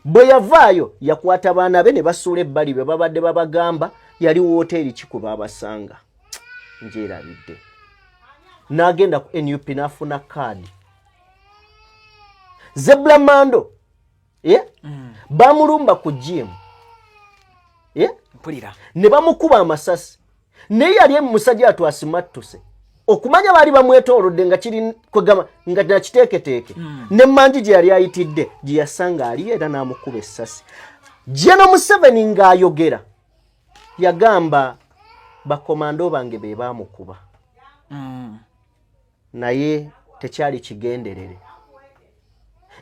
Bwe yavaayo yakwata baana be ne basuula ebbali bwe babadde babagamba yali woteeri kikuba abasanga njerabidde, n'agenda ku NUP n'afuna kaadi. Zebra Mando, yeah? Bamulumba ku gym, yeah? Mpulira. Ne bamukuba amasasi, naye yali musajja atwasimattuse okumanya baali bamwetoolodde nga kiri kwegamba nga nakiteeketeeke. Ne mangi gye yali ayitidde gye yasanga ali era n'amukuba essasi. Geno Museveni ng'ayogera yagamba bakomando bange be baamukuba, naye tekyali kigenderere.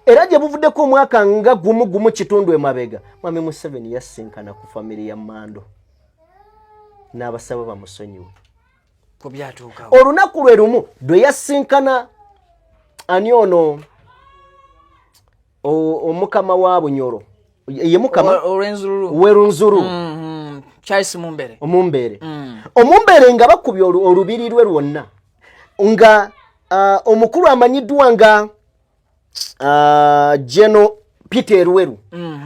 Era gye buvuddeko omwaka nga gumu gumu kitundu emabega, mwami Museveni yasinkana ku famire ya Mando n'abasaba bamusonyiwe. Ku byatuukawo. Olunaku lwe lumu lwe yasinkana ani ono omukama wa Bunyoro, ye mukama Olwenzululu. Werunzuru. Charles Mumbere. Omumbere. Omumbere nga bakubye olubiri lwe lwonna nga omukulu amanyiddwa nga Geno Peter Elweru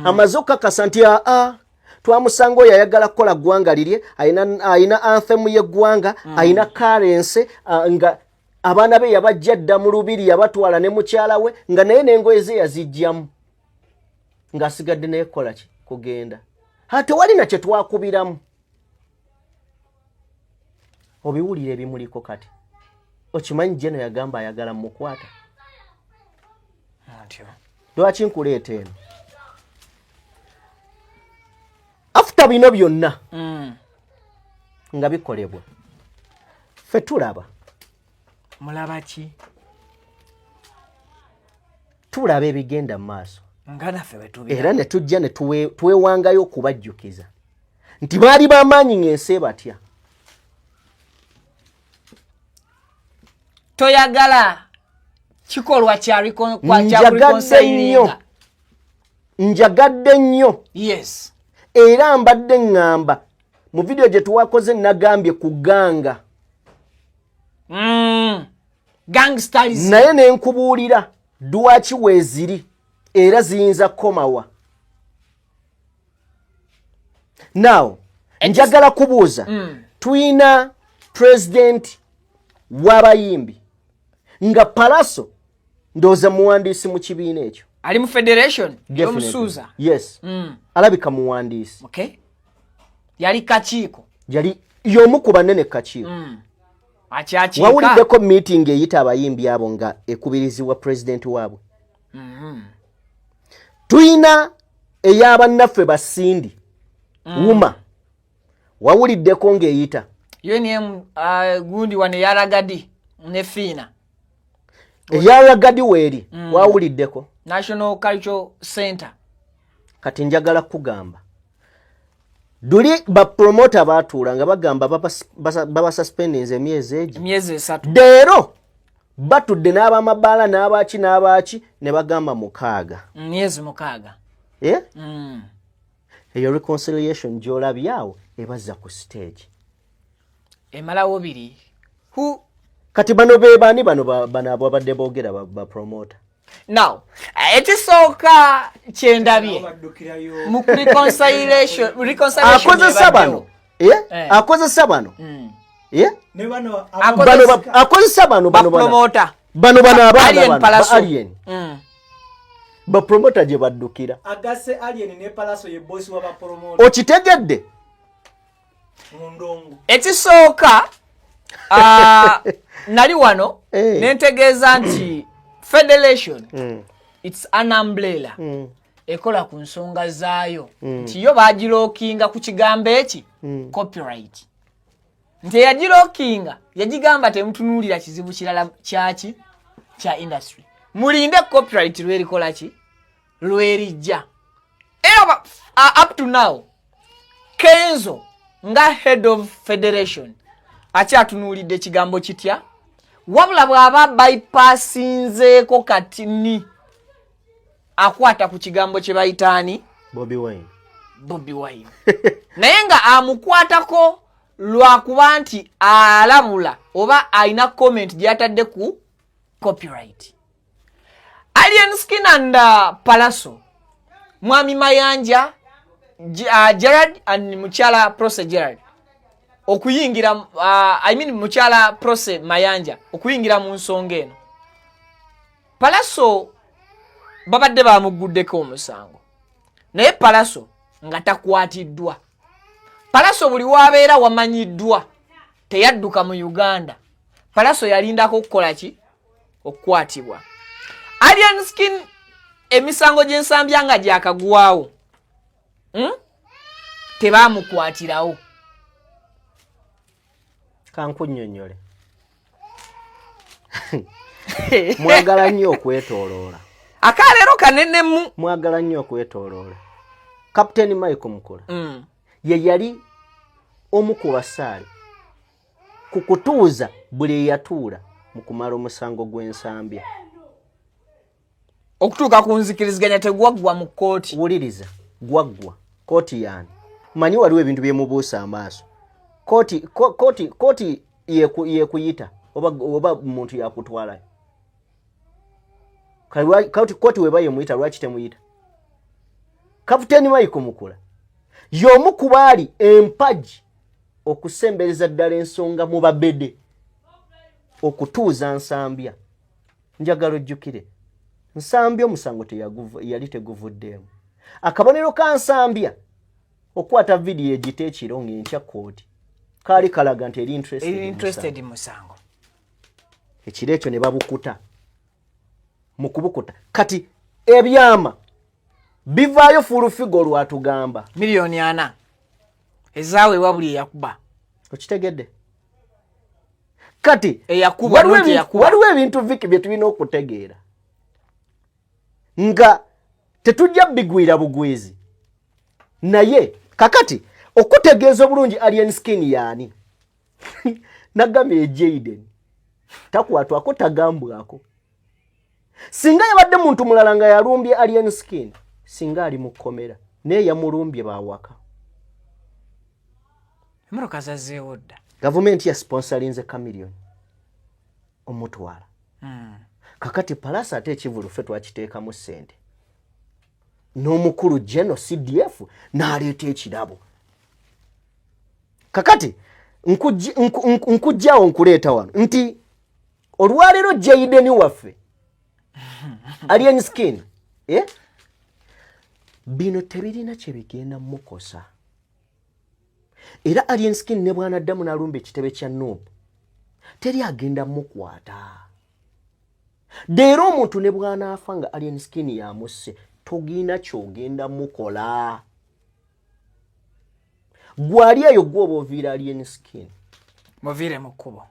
amaze okukakasa nti aa twamusanga oyo ayagala kukola ggwanga lirye, ayina anthem y'eggwanga, ayina currency, nga abaana be yabajja dda mu lubiri, yabatwala ne mukyala we, nga naye n'engoye ze yazijjamu ng'asigadde naye kukola ki? Kugenda. Ha, tewali na kye twakubiramu. Obiwulira ebimuliko kati. Okimanyi Geno yagamba ayagala mukwata. Ntyo. Lwaki nkuleeta eno after bino byonna nga bikolebwa? Ffe tulaba. Mulaba ki? Tulaba ebigenda mu maaso. Nga naffe bwe tubira. Era ne tujja ne twewangayo okubajjukiza nti baali bamaanyi ng'ensi ebatya. Toyagala kikolwa kya kya Njagadde nnyo. reconcilinga. Njagadde nnyo. Era mbadde ŋŋamba mu vidiyo gye tuwakoze, nagambye ku gang. Gangsterism. Naye ne nkubuulira lwaki weeziri era ziyinza kukomawa. Now njagala kubuuza, tuyina president w'abayimbi nga Palaso, ndowooza muwandiisi mu kibiina ekyo. Ali mu federation. Definitely. Yomusuuza. Yes. Alabika muwandiisi. Okay, yali kakiiko. Yali y'omu ku banene kakiiko. Akyakiika. Wawuliddeko meeting eyita abayimbi abo nga ekubirizibwa pulezidenti waabwe? Tuyina ey'abannaffe basindi wuma, wawuliddeko ng'eyita? UNM, gundi wano eyaragadi ne Fiina. Eyaragadi weeri, wawuliddeko? National Cultural Center. Kati njagala kugamba, duli bapromota batuula nga bagamba babasuspendinze emyezi egi Emyezi 3. Leero batudde n'abamabaala n'abaaki n'abaaki ne bagamba 6. Myezi 6. Eh? Eyo reconciliation gy'olabyawo ebazza ku stage. Emalawo biri who? Kati bano be baani bano bano ababadde boogera ba promoter? Now ekisooka kyendabye mu reconciliation Akozesa ebaddewo. bano, eh? Eh. Akozesa bano. Eh? Ne bano. Bano akozesa bano bano bano. Bapromota. Bano bano abaana Alien bano ba Palaso. Alien. Bapromota gye baddukira. Agase Alien ne Palaso ye boss wa bapromota. Okitegedde? Mu ndongo. Ekisooka, nali wano nentegeeza nti federation, it's an umbrella, ekola ku nsonga zaayo, nti yo bagilookinga ku kigambo eki copyright, nti eyagilookinga yagigamba temutunuulira kizibu kirala kyaki kya industry, mulinde copyright lwerikola ki lwerijja. Era up to now Kenzo nga head of federation akyatunuulidde ekigambo kitya, wabula bw'aba bypassinzeeko kati ni akwata ku kigambo kye bayitaani. Bobi Wine. Bobi Wine naye nga amukwatako lwakuba nti alabula oba alina comment gyatadde ku copyright. Alien Skin and Palaso, Mwami Mayanja Gerard and Mukyala Prose Gerard okuyingira, I mean Mukyala Prose Mayanja okuyingira mu nsonga eno. Palaso babadde bamuguddeko omusango, naye Palaso nga takwatiddwa. Palaso buli wabeera wamanyiddwa, teyadduka mu Uganda. Palaso yalindako okukola ki? Okukwatibwa. Alien Skin emisango gy'Ensambya nga gyakagwawo, Tebamukwatirawo. Kankunnyonnyole, mwagala nnyo okwetooloola. Akaleero kanenemu. Mwagala nnyo okwetooloola. Kapiteeni Michael Mukula ye yali omu ku basaale ku kutuuza buli eyatuula mu kumala omusango gw'Ensambya. Okutuuka ku nzikiriziganya tegwaggwa mu kkooti. Wuliriza, gwaggwa kooti yaani? Manyi waliwo ebintu byemubuusa amaaso. Kooti kooti kooti yekuyita oba muntu yakutwalayo. Kooti weba yemuyita, lwaki temuyita? Kapiteeni Michael Mukula y'omu ku baali empagi okusembereza ddala ensonga mu babede okutuuza Nsambya. Njagala ojjukire, Nsambya omusango yali teguvuddeemu. Akabonero ka Nsambya okukwata vidiyo egita ekiro ng'enkya kooti kaali kalaga nti eri interested musango. Ekiro ekyo ne babukuta. Mu kubukuta kati ebyama bivaayo. Full figure olwatugamba 4 miliyoni ezaaweebwa buli eyakuba. Okitegedde? Kati waliwo ebintu, Viki, bye tulina okutegeera nga tetujja bigwira bugwizi. Naye kakati okutegeeza obulungi Alien Skin yaani, nagambye Jaden takwatwako, tagambwako. Singa yabadde muntu mulala nga yalumbye Alien Skin, singa ali mu kkomera, naye yamulumbye bawaka. Emotoka zazzeewo dda. Gavumenti ya sponsorinze Chameleone omutwala. Kakati Palasa ate ekivulu ffe twakiteekamu ssente n'omukulu geno CDF n'aleeta ekirabo. Kakati nkujjawo nkuleeta wano nti olwaleero Jaden waffe Alien Skin, eh? Bino tebirina kyebigenda mukosa. Era Alien Skin ne bwanaddamu n'alumba ekitebe kya NUP, teri agenda mukwata. Leero omuntu ne bwanaafa nga Alien Skin yamusse, togina kyogenda mukola. Gwali eyo gwe oba oviira Alien Skin. Muviire mu kkubo.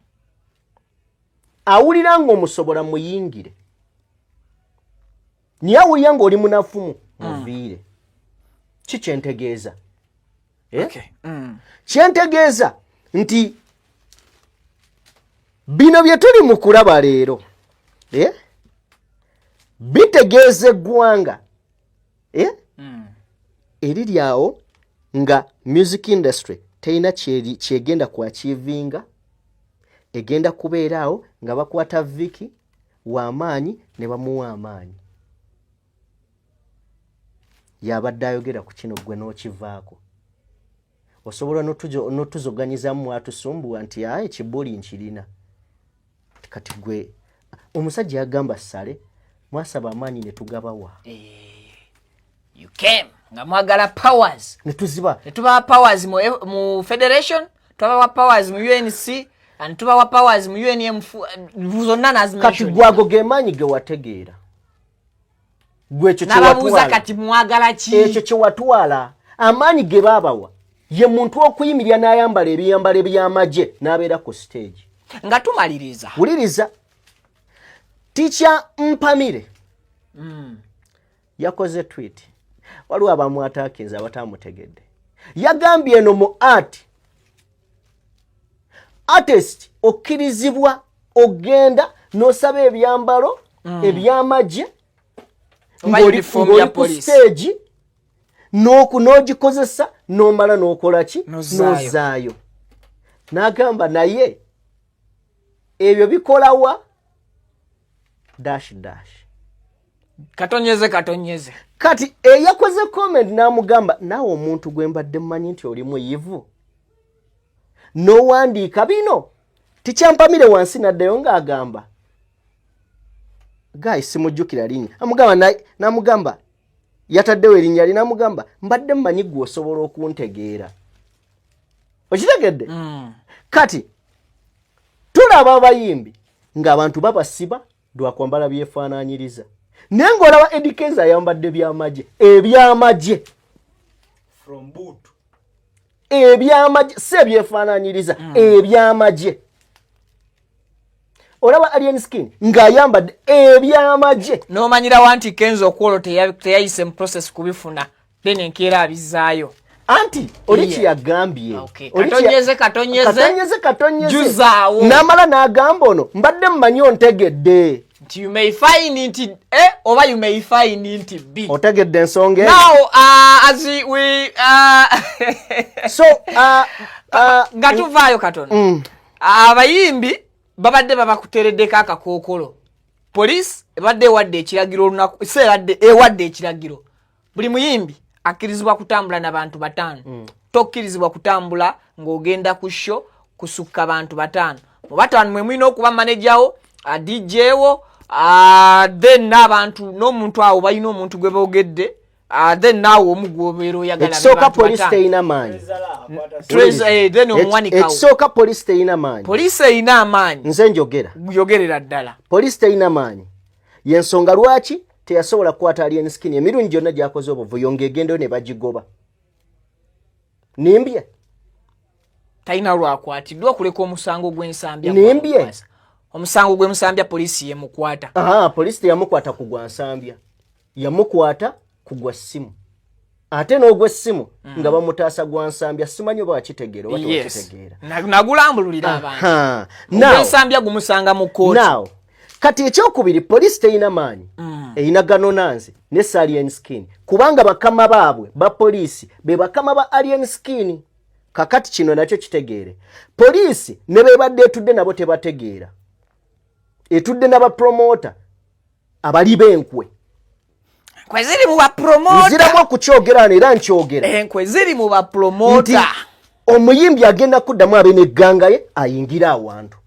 Awulira ng'omusobola, muyingire, naye awulira ng'oli munafumu, muviire. Ki kyentegeeza? Eh? Okay. Kyentegeeza nti bino bye tuli mu kulaba leero, eh? Bitegeeza eggwanga, eh? Eriri awo nga music industry terina kyegenda kwachievinga. Egenda kubeera awo nga bakwata Viki w'amaanyi ne bamuwa amaanyi. Yabadde ayogera ku kino, gwe n'okivaako. Osobola n'otuzoganyizamu mwatusumbuwa nti aye ekibuli nkirina. Kati gwe omusajja yagamba sale mwasaba amaanyi ne tugabawa. You came nga mwagala powers. Ne tuziba. Ne tubawa powers mu federation, twabawa powers mu UNC and tubawa powers mu UNM zonna. Kati nazimention. Gwago ge maanyi ge wategeera gwe ekyo Nababuuza, kyewatwala. kati mwagala ki? Ekyo kyewatwala, amaanyi ge baabawa ye muntu okuyimirira n'ayambala ebiyambalo eby'amagye n'abeera ku stage. Nga tumaliriza. Wuliriza, Teacher Mpamire yakoze tweet. Waliwo abamwatakinze abatamutegedde. Yagambye eno mu art, artist okkirizibwa ogenda n'osaba ebyambalo ebyamagye Oba uniform ya ng'oli ku police. stage. N'ogikozesa n'omala n'okola ki? N'ozzaayo. N'ozzaayo. N'agamba naye ebyo bikolawa dash dash. Katonyeze katonyeze. Kati eyakoze comment n'amugamba, naawe omuntu gwe mbadde mmanyi nti oli muyivu n'owandiika bino, tikyampamire wansi. Naddayo ng'agamba guy, simujjukira linnya, amugamba n'amugamba yataddewo erinnya lye, n'amugamba mbadde mmanyi gwe osobola okuntegeera. Okitegedde? Kati tulaba abayimbi ng'abantu babasiba lwakwambala byefaananyiriza, naye ng'olaba Eddy Kenzo ayambadde byamagye, ebyamagye, ebyamagye, si ebyefaananyiriza, ebyamagye. Olaba Alien Skin ng'ayambadde ebyamagye. N'omanyirawa nti Kenzo okwolwo teyayise mu process kubifuna, then enkeera abizaayo? Anti oli kyeyagambye. Katonyeze katonyeze. Katonyeze katonyeze. Juzaawo. N'amala n'agamba ono mbadde mmanyi ontegedde. Nti you may find nti A oba you may find nti B. Otegedde ensonga eyo? Now as we so nga tuvaayo katono, abayimbi babadde babakuteereddeko akakookolo. Poliisi ebadde ewadde ekiragiro olunaku se ebadde ewadde ekiragiro, buli muyimbi akkirizibwa kutambula n'abantu 5. Tokkirizibwa kutambula ng'ogenda ku show kusukka bantu 5. Mu 5 mwe mulina okuba manejawo, DJ wo, then n'abantu n'omuntu awo balina omuntu gwe boogedde, then naawe omu gwobeera oyagala, be Ekisooka, bantu poliisi 5. terina maanyi. Then omuwanikawo. Ekisooka, poliisi terina maanyi. Poliisi erina amaanyi. Nze njogera. Yogerera ddala. Poliisi terina maanyi, yensonga lwaki teyasobola kukwata Alien Skin emirundi gyonna gyakoze obuvuyo ng'egendayo ne bagigoba. Nimbye? Talina lwakwatiddwa okuleka omusango gw'ensambya. Nimbye? Omusango gw'emusambya poliisi yemukwata. Aha, poliisi teyamukwata ku gwa nsambya, yamukwata ku gwa ssimu, ate n'ogw'essimu nga bamutaasa gwa nsambya. Simanyi oba wakitegeera oba tewakitegeera. Nagulambululira abantu. Aha. Now- Ogw'ensambya gumusanga mu kkooti. Now, kati ekyokubiri, poliisi terina maanyi, erina ganonanze ne Alien Skin, kubanga bakama baabwe ba poliisi be bakama ba Alien Skin. Kakati kino nakyo kitegeere, poliisi ne bebadde etudde nabo tebategeera, etudde n'abapromota abali b'enkwe. Enkwe ziri mu bapromota. Nziramu okukyogera wano era nkyogera. Enkwe ziri mu Nti bapromota. omuyimbi agenda kuddamu abe n'egganga ye ayingire awantu.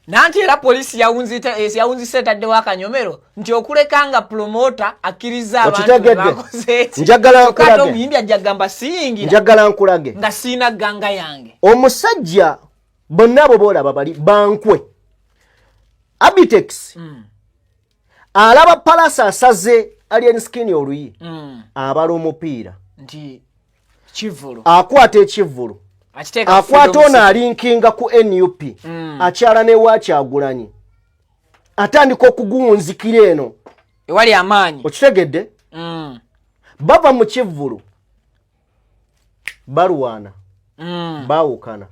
Nanti era poliisi yawunzise etaddewo akanyomero nti okuleka nga promota akkiriza abantu be Okitegedde? bakoze eki. Njagala Kyokka ate nkulage. omuyimbi ajja kugamba siyingira Njagala nkulage. nga siina gganga yange. Omusajja bonna abo boolaba bali bankwe. Abitex alaba Palasa asaze Alien Skin oluyi, abala omupiira. Nti kivulu. Akwata ekivvulu. Akiteeka ku Akwata Freedom ono City. alinkinga ku NUP, akyala newakyagulanyi, atandika okuguwunzikira eno ewali amaanyi. Okitegedde? Bava mu kivvulu, balwana, baawukana.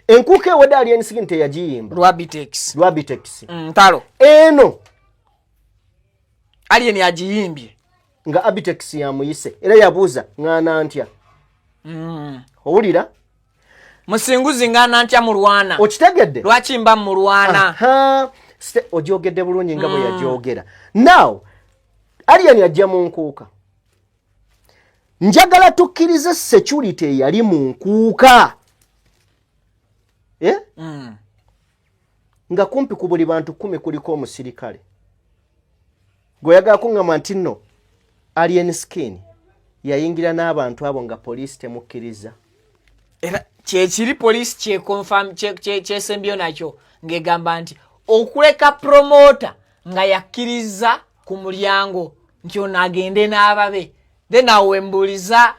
Enkuuka ewedde Alien Skin teyagiyimba. Lwabitex. Lwabitex. Ntalo. Eno Alien agiyimbye nga Abitex yamuyise, era yabuuza ŋŋaana ntya. Owulira? Musinguzi ngana ntya mulwana. Okitegedde? Lwaki mba mulwana? Aha. Ogyogedde bulungi nga bwe yagyogera. Now Alien ajja mu nkuuka. Njagala tukkirize security eyali mu nkuuka, eh? Nga kumpi ku buli bantu 10 kuliko omusirikale. Gweoyagala kuŋŋamba nti nno Alien Skin yayingira n'abantu abo nga poliisi temukkiriza? Era kyekiri poliisi kyeconfirm kyesembyeyo nakyo ng'egamba nti okuleka promota nga yakkiriza ku mulyango nti ono agende n'ababe, then awo wembuuliza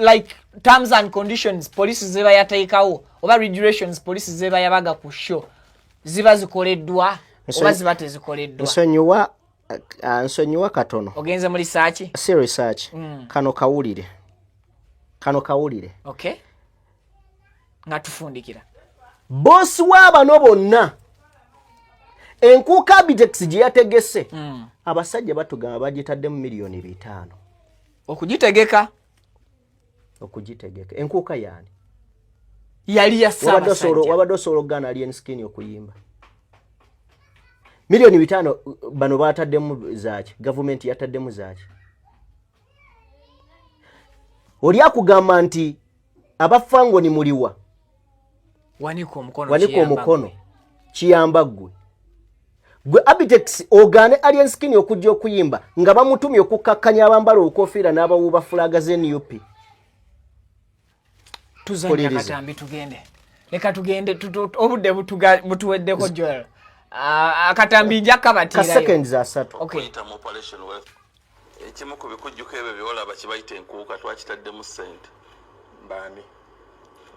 like terms and conditions poliisi zeba yateekawo oba regulations poliisi zeba yabaga ku show ziba zikoleddwa oba ziba tezikoleddwa. Nsonyiwa, nsonyiwa katono. Ogenze muri saaki? Si research. Kano kawulire, kano kawulire. Okay, nga tufundikira. Boosi w'abano bonna, enkuuka Abitex gye yategese, abasajja batugamba bagitaddemu 5 miliyoni. Okugitegeka. Okugitegeka. Enkuuka yaani? Yali ya Wabadde osobola- Ssaabasajja. Wabadde osobola okugaana Alien Skin okuyimba? 5 million bano bataddemu zaaki? Gavumenti yataddemu zaaki? Oli akugamba nti abafangoni muliwa? Wanika omukono. Wanika Kiyamba omukono. ggwe. Kiyamba ggwe. Gwe Abitex, ogaane Alien Skin okujja okuyimba nga bamutumye okukkakkanya abambala obukofiira n'abawuuba fulaga z'NUP? Tuzanya. Mpuliriza. Katambi tugende, leka tugende, obudde butuweddeko. Joel, ah, akatambi nja Ka kabatiirayo. seconds 30. Okay. Kuyita mu Operation Wealth, ekimu ku bikujjuko ebyo byolaba kibayita enkuuka, twakitaddemu ssente. Baani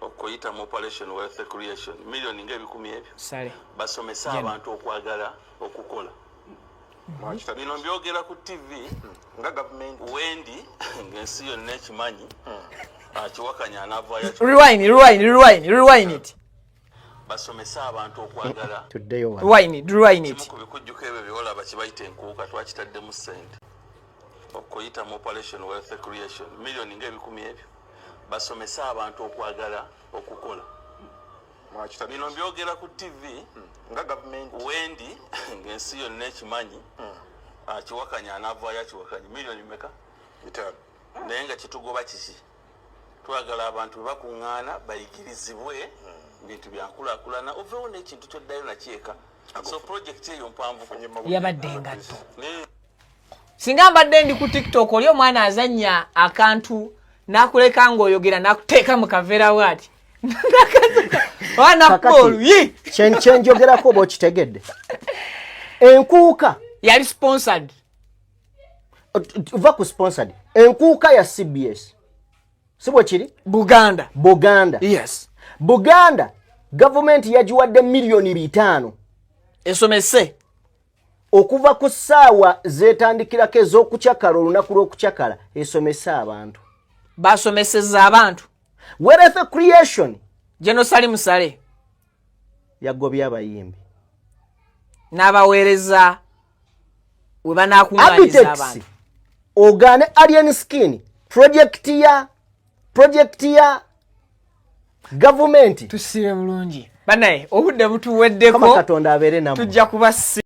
okuyita mu Operation Wealth Creation? Miliyoni ngaebikumi ebyo. Sale. Basomese Jena. abantu okwagala okukola. Bino mbyogera ku TV nga gavumenti wendi ng'ensi yonna ekimanyi, akiwakanya anaavaayo. Rewind, rewind, rewind, rewind it. Basomese abantu okwagala Tuddeyo wano. Rewind it, rewind Ekimu it. ku bikujjuko ebyo byolaba kibayita enkuuka, twakitaddemu ssente. Okuyita mu Operation Wealth Creation, miliyoni ngaebikumi ebyo. Basomese abantu okwagala okukola. Bino mbyogera ku TV nga gavumenti wendi ng'ensi yonna ekimanyi, akiwakanya anaavaayo akiwakanya. Miliyoni meka? 5. Naye nga kitugoba kiki? Twagala abantu bwe bakuŋŋaana bayigirizibwe bintu byankulaakulana, oveewo n'ekintu kyoddayo nakyeka. So project eyo mpanvu. Yabadde engatto. Singa mbadde ndi ku TikTok, oli omwana azannya akantu n'akuleka ng'oyogera, n'akuteeka mu kaveera bwati, oba nakuba oluyi. Kyenjogerako oba okitegedde? Enkuuka yali sponsored. Va ku sponsored. Enkuuka ya CBS, si bwe kiri? Buganda. Buganda. Yes. Buganda gavumenti yagiwadde 5 million esomese. Okuva ku ssaawa zetandikirako ez'okukyakala, olunaku lw'okukyakala, esomese abantu. Basomeseza abantu. Wealth Creation, General Salim Saleh yagobye abayimbi. N'abaweereza we banaakuŋŋaanyiza Abitex, abantu. ogaane Alien Skin, project ya gavumenti. Tusibe bulungi banaye, obudde butuweddeko. Kama Katonda abeere nammwe. Tujja kuba si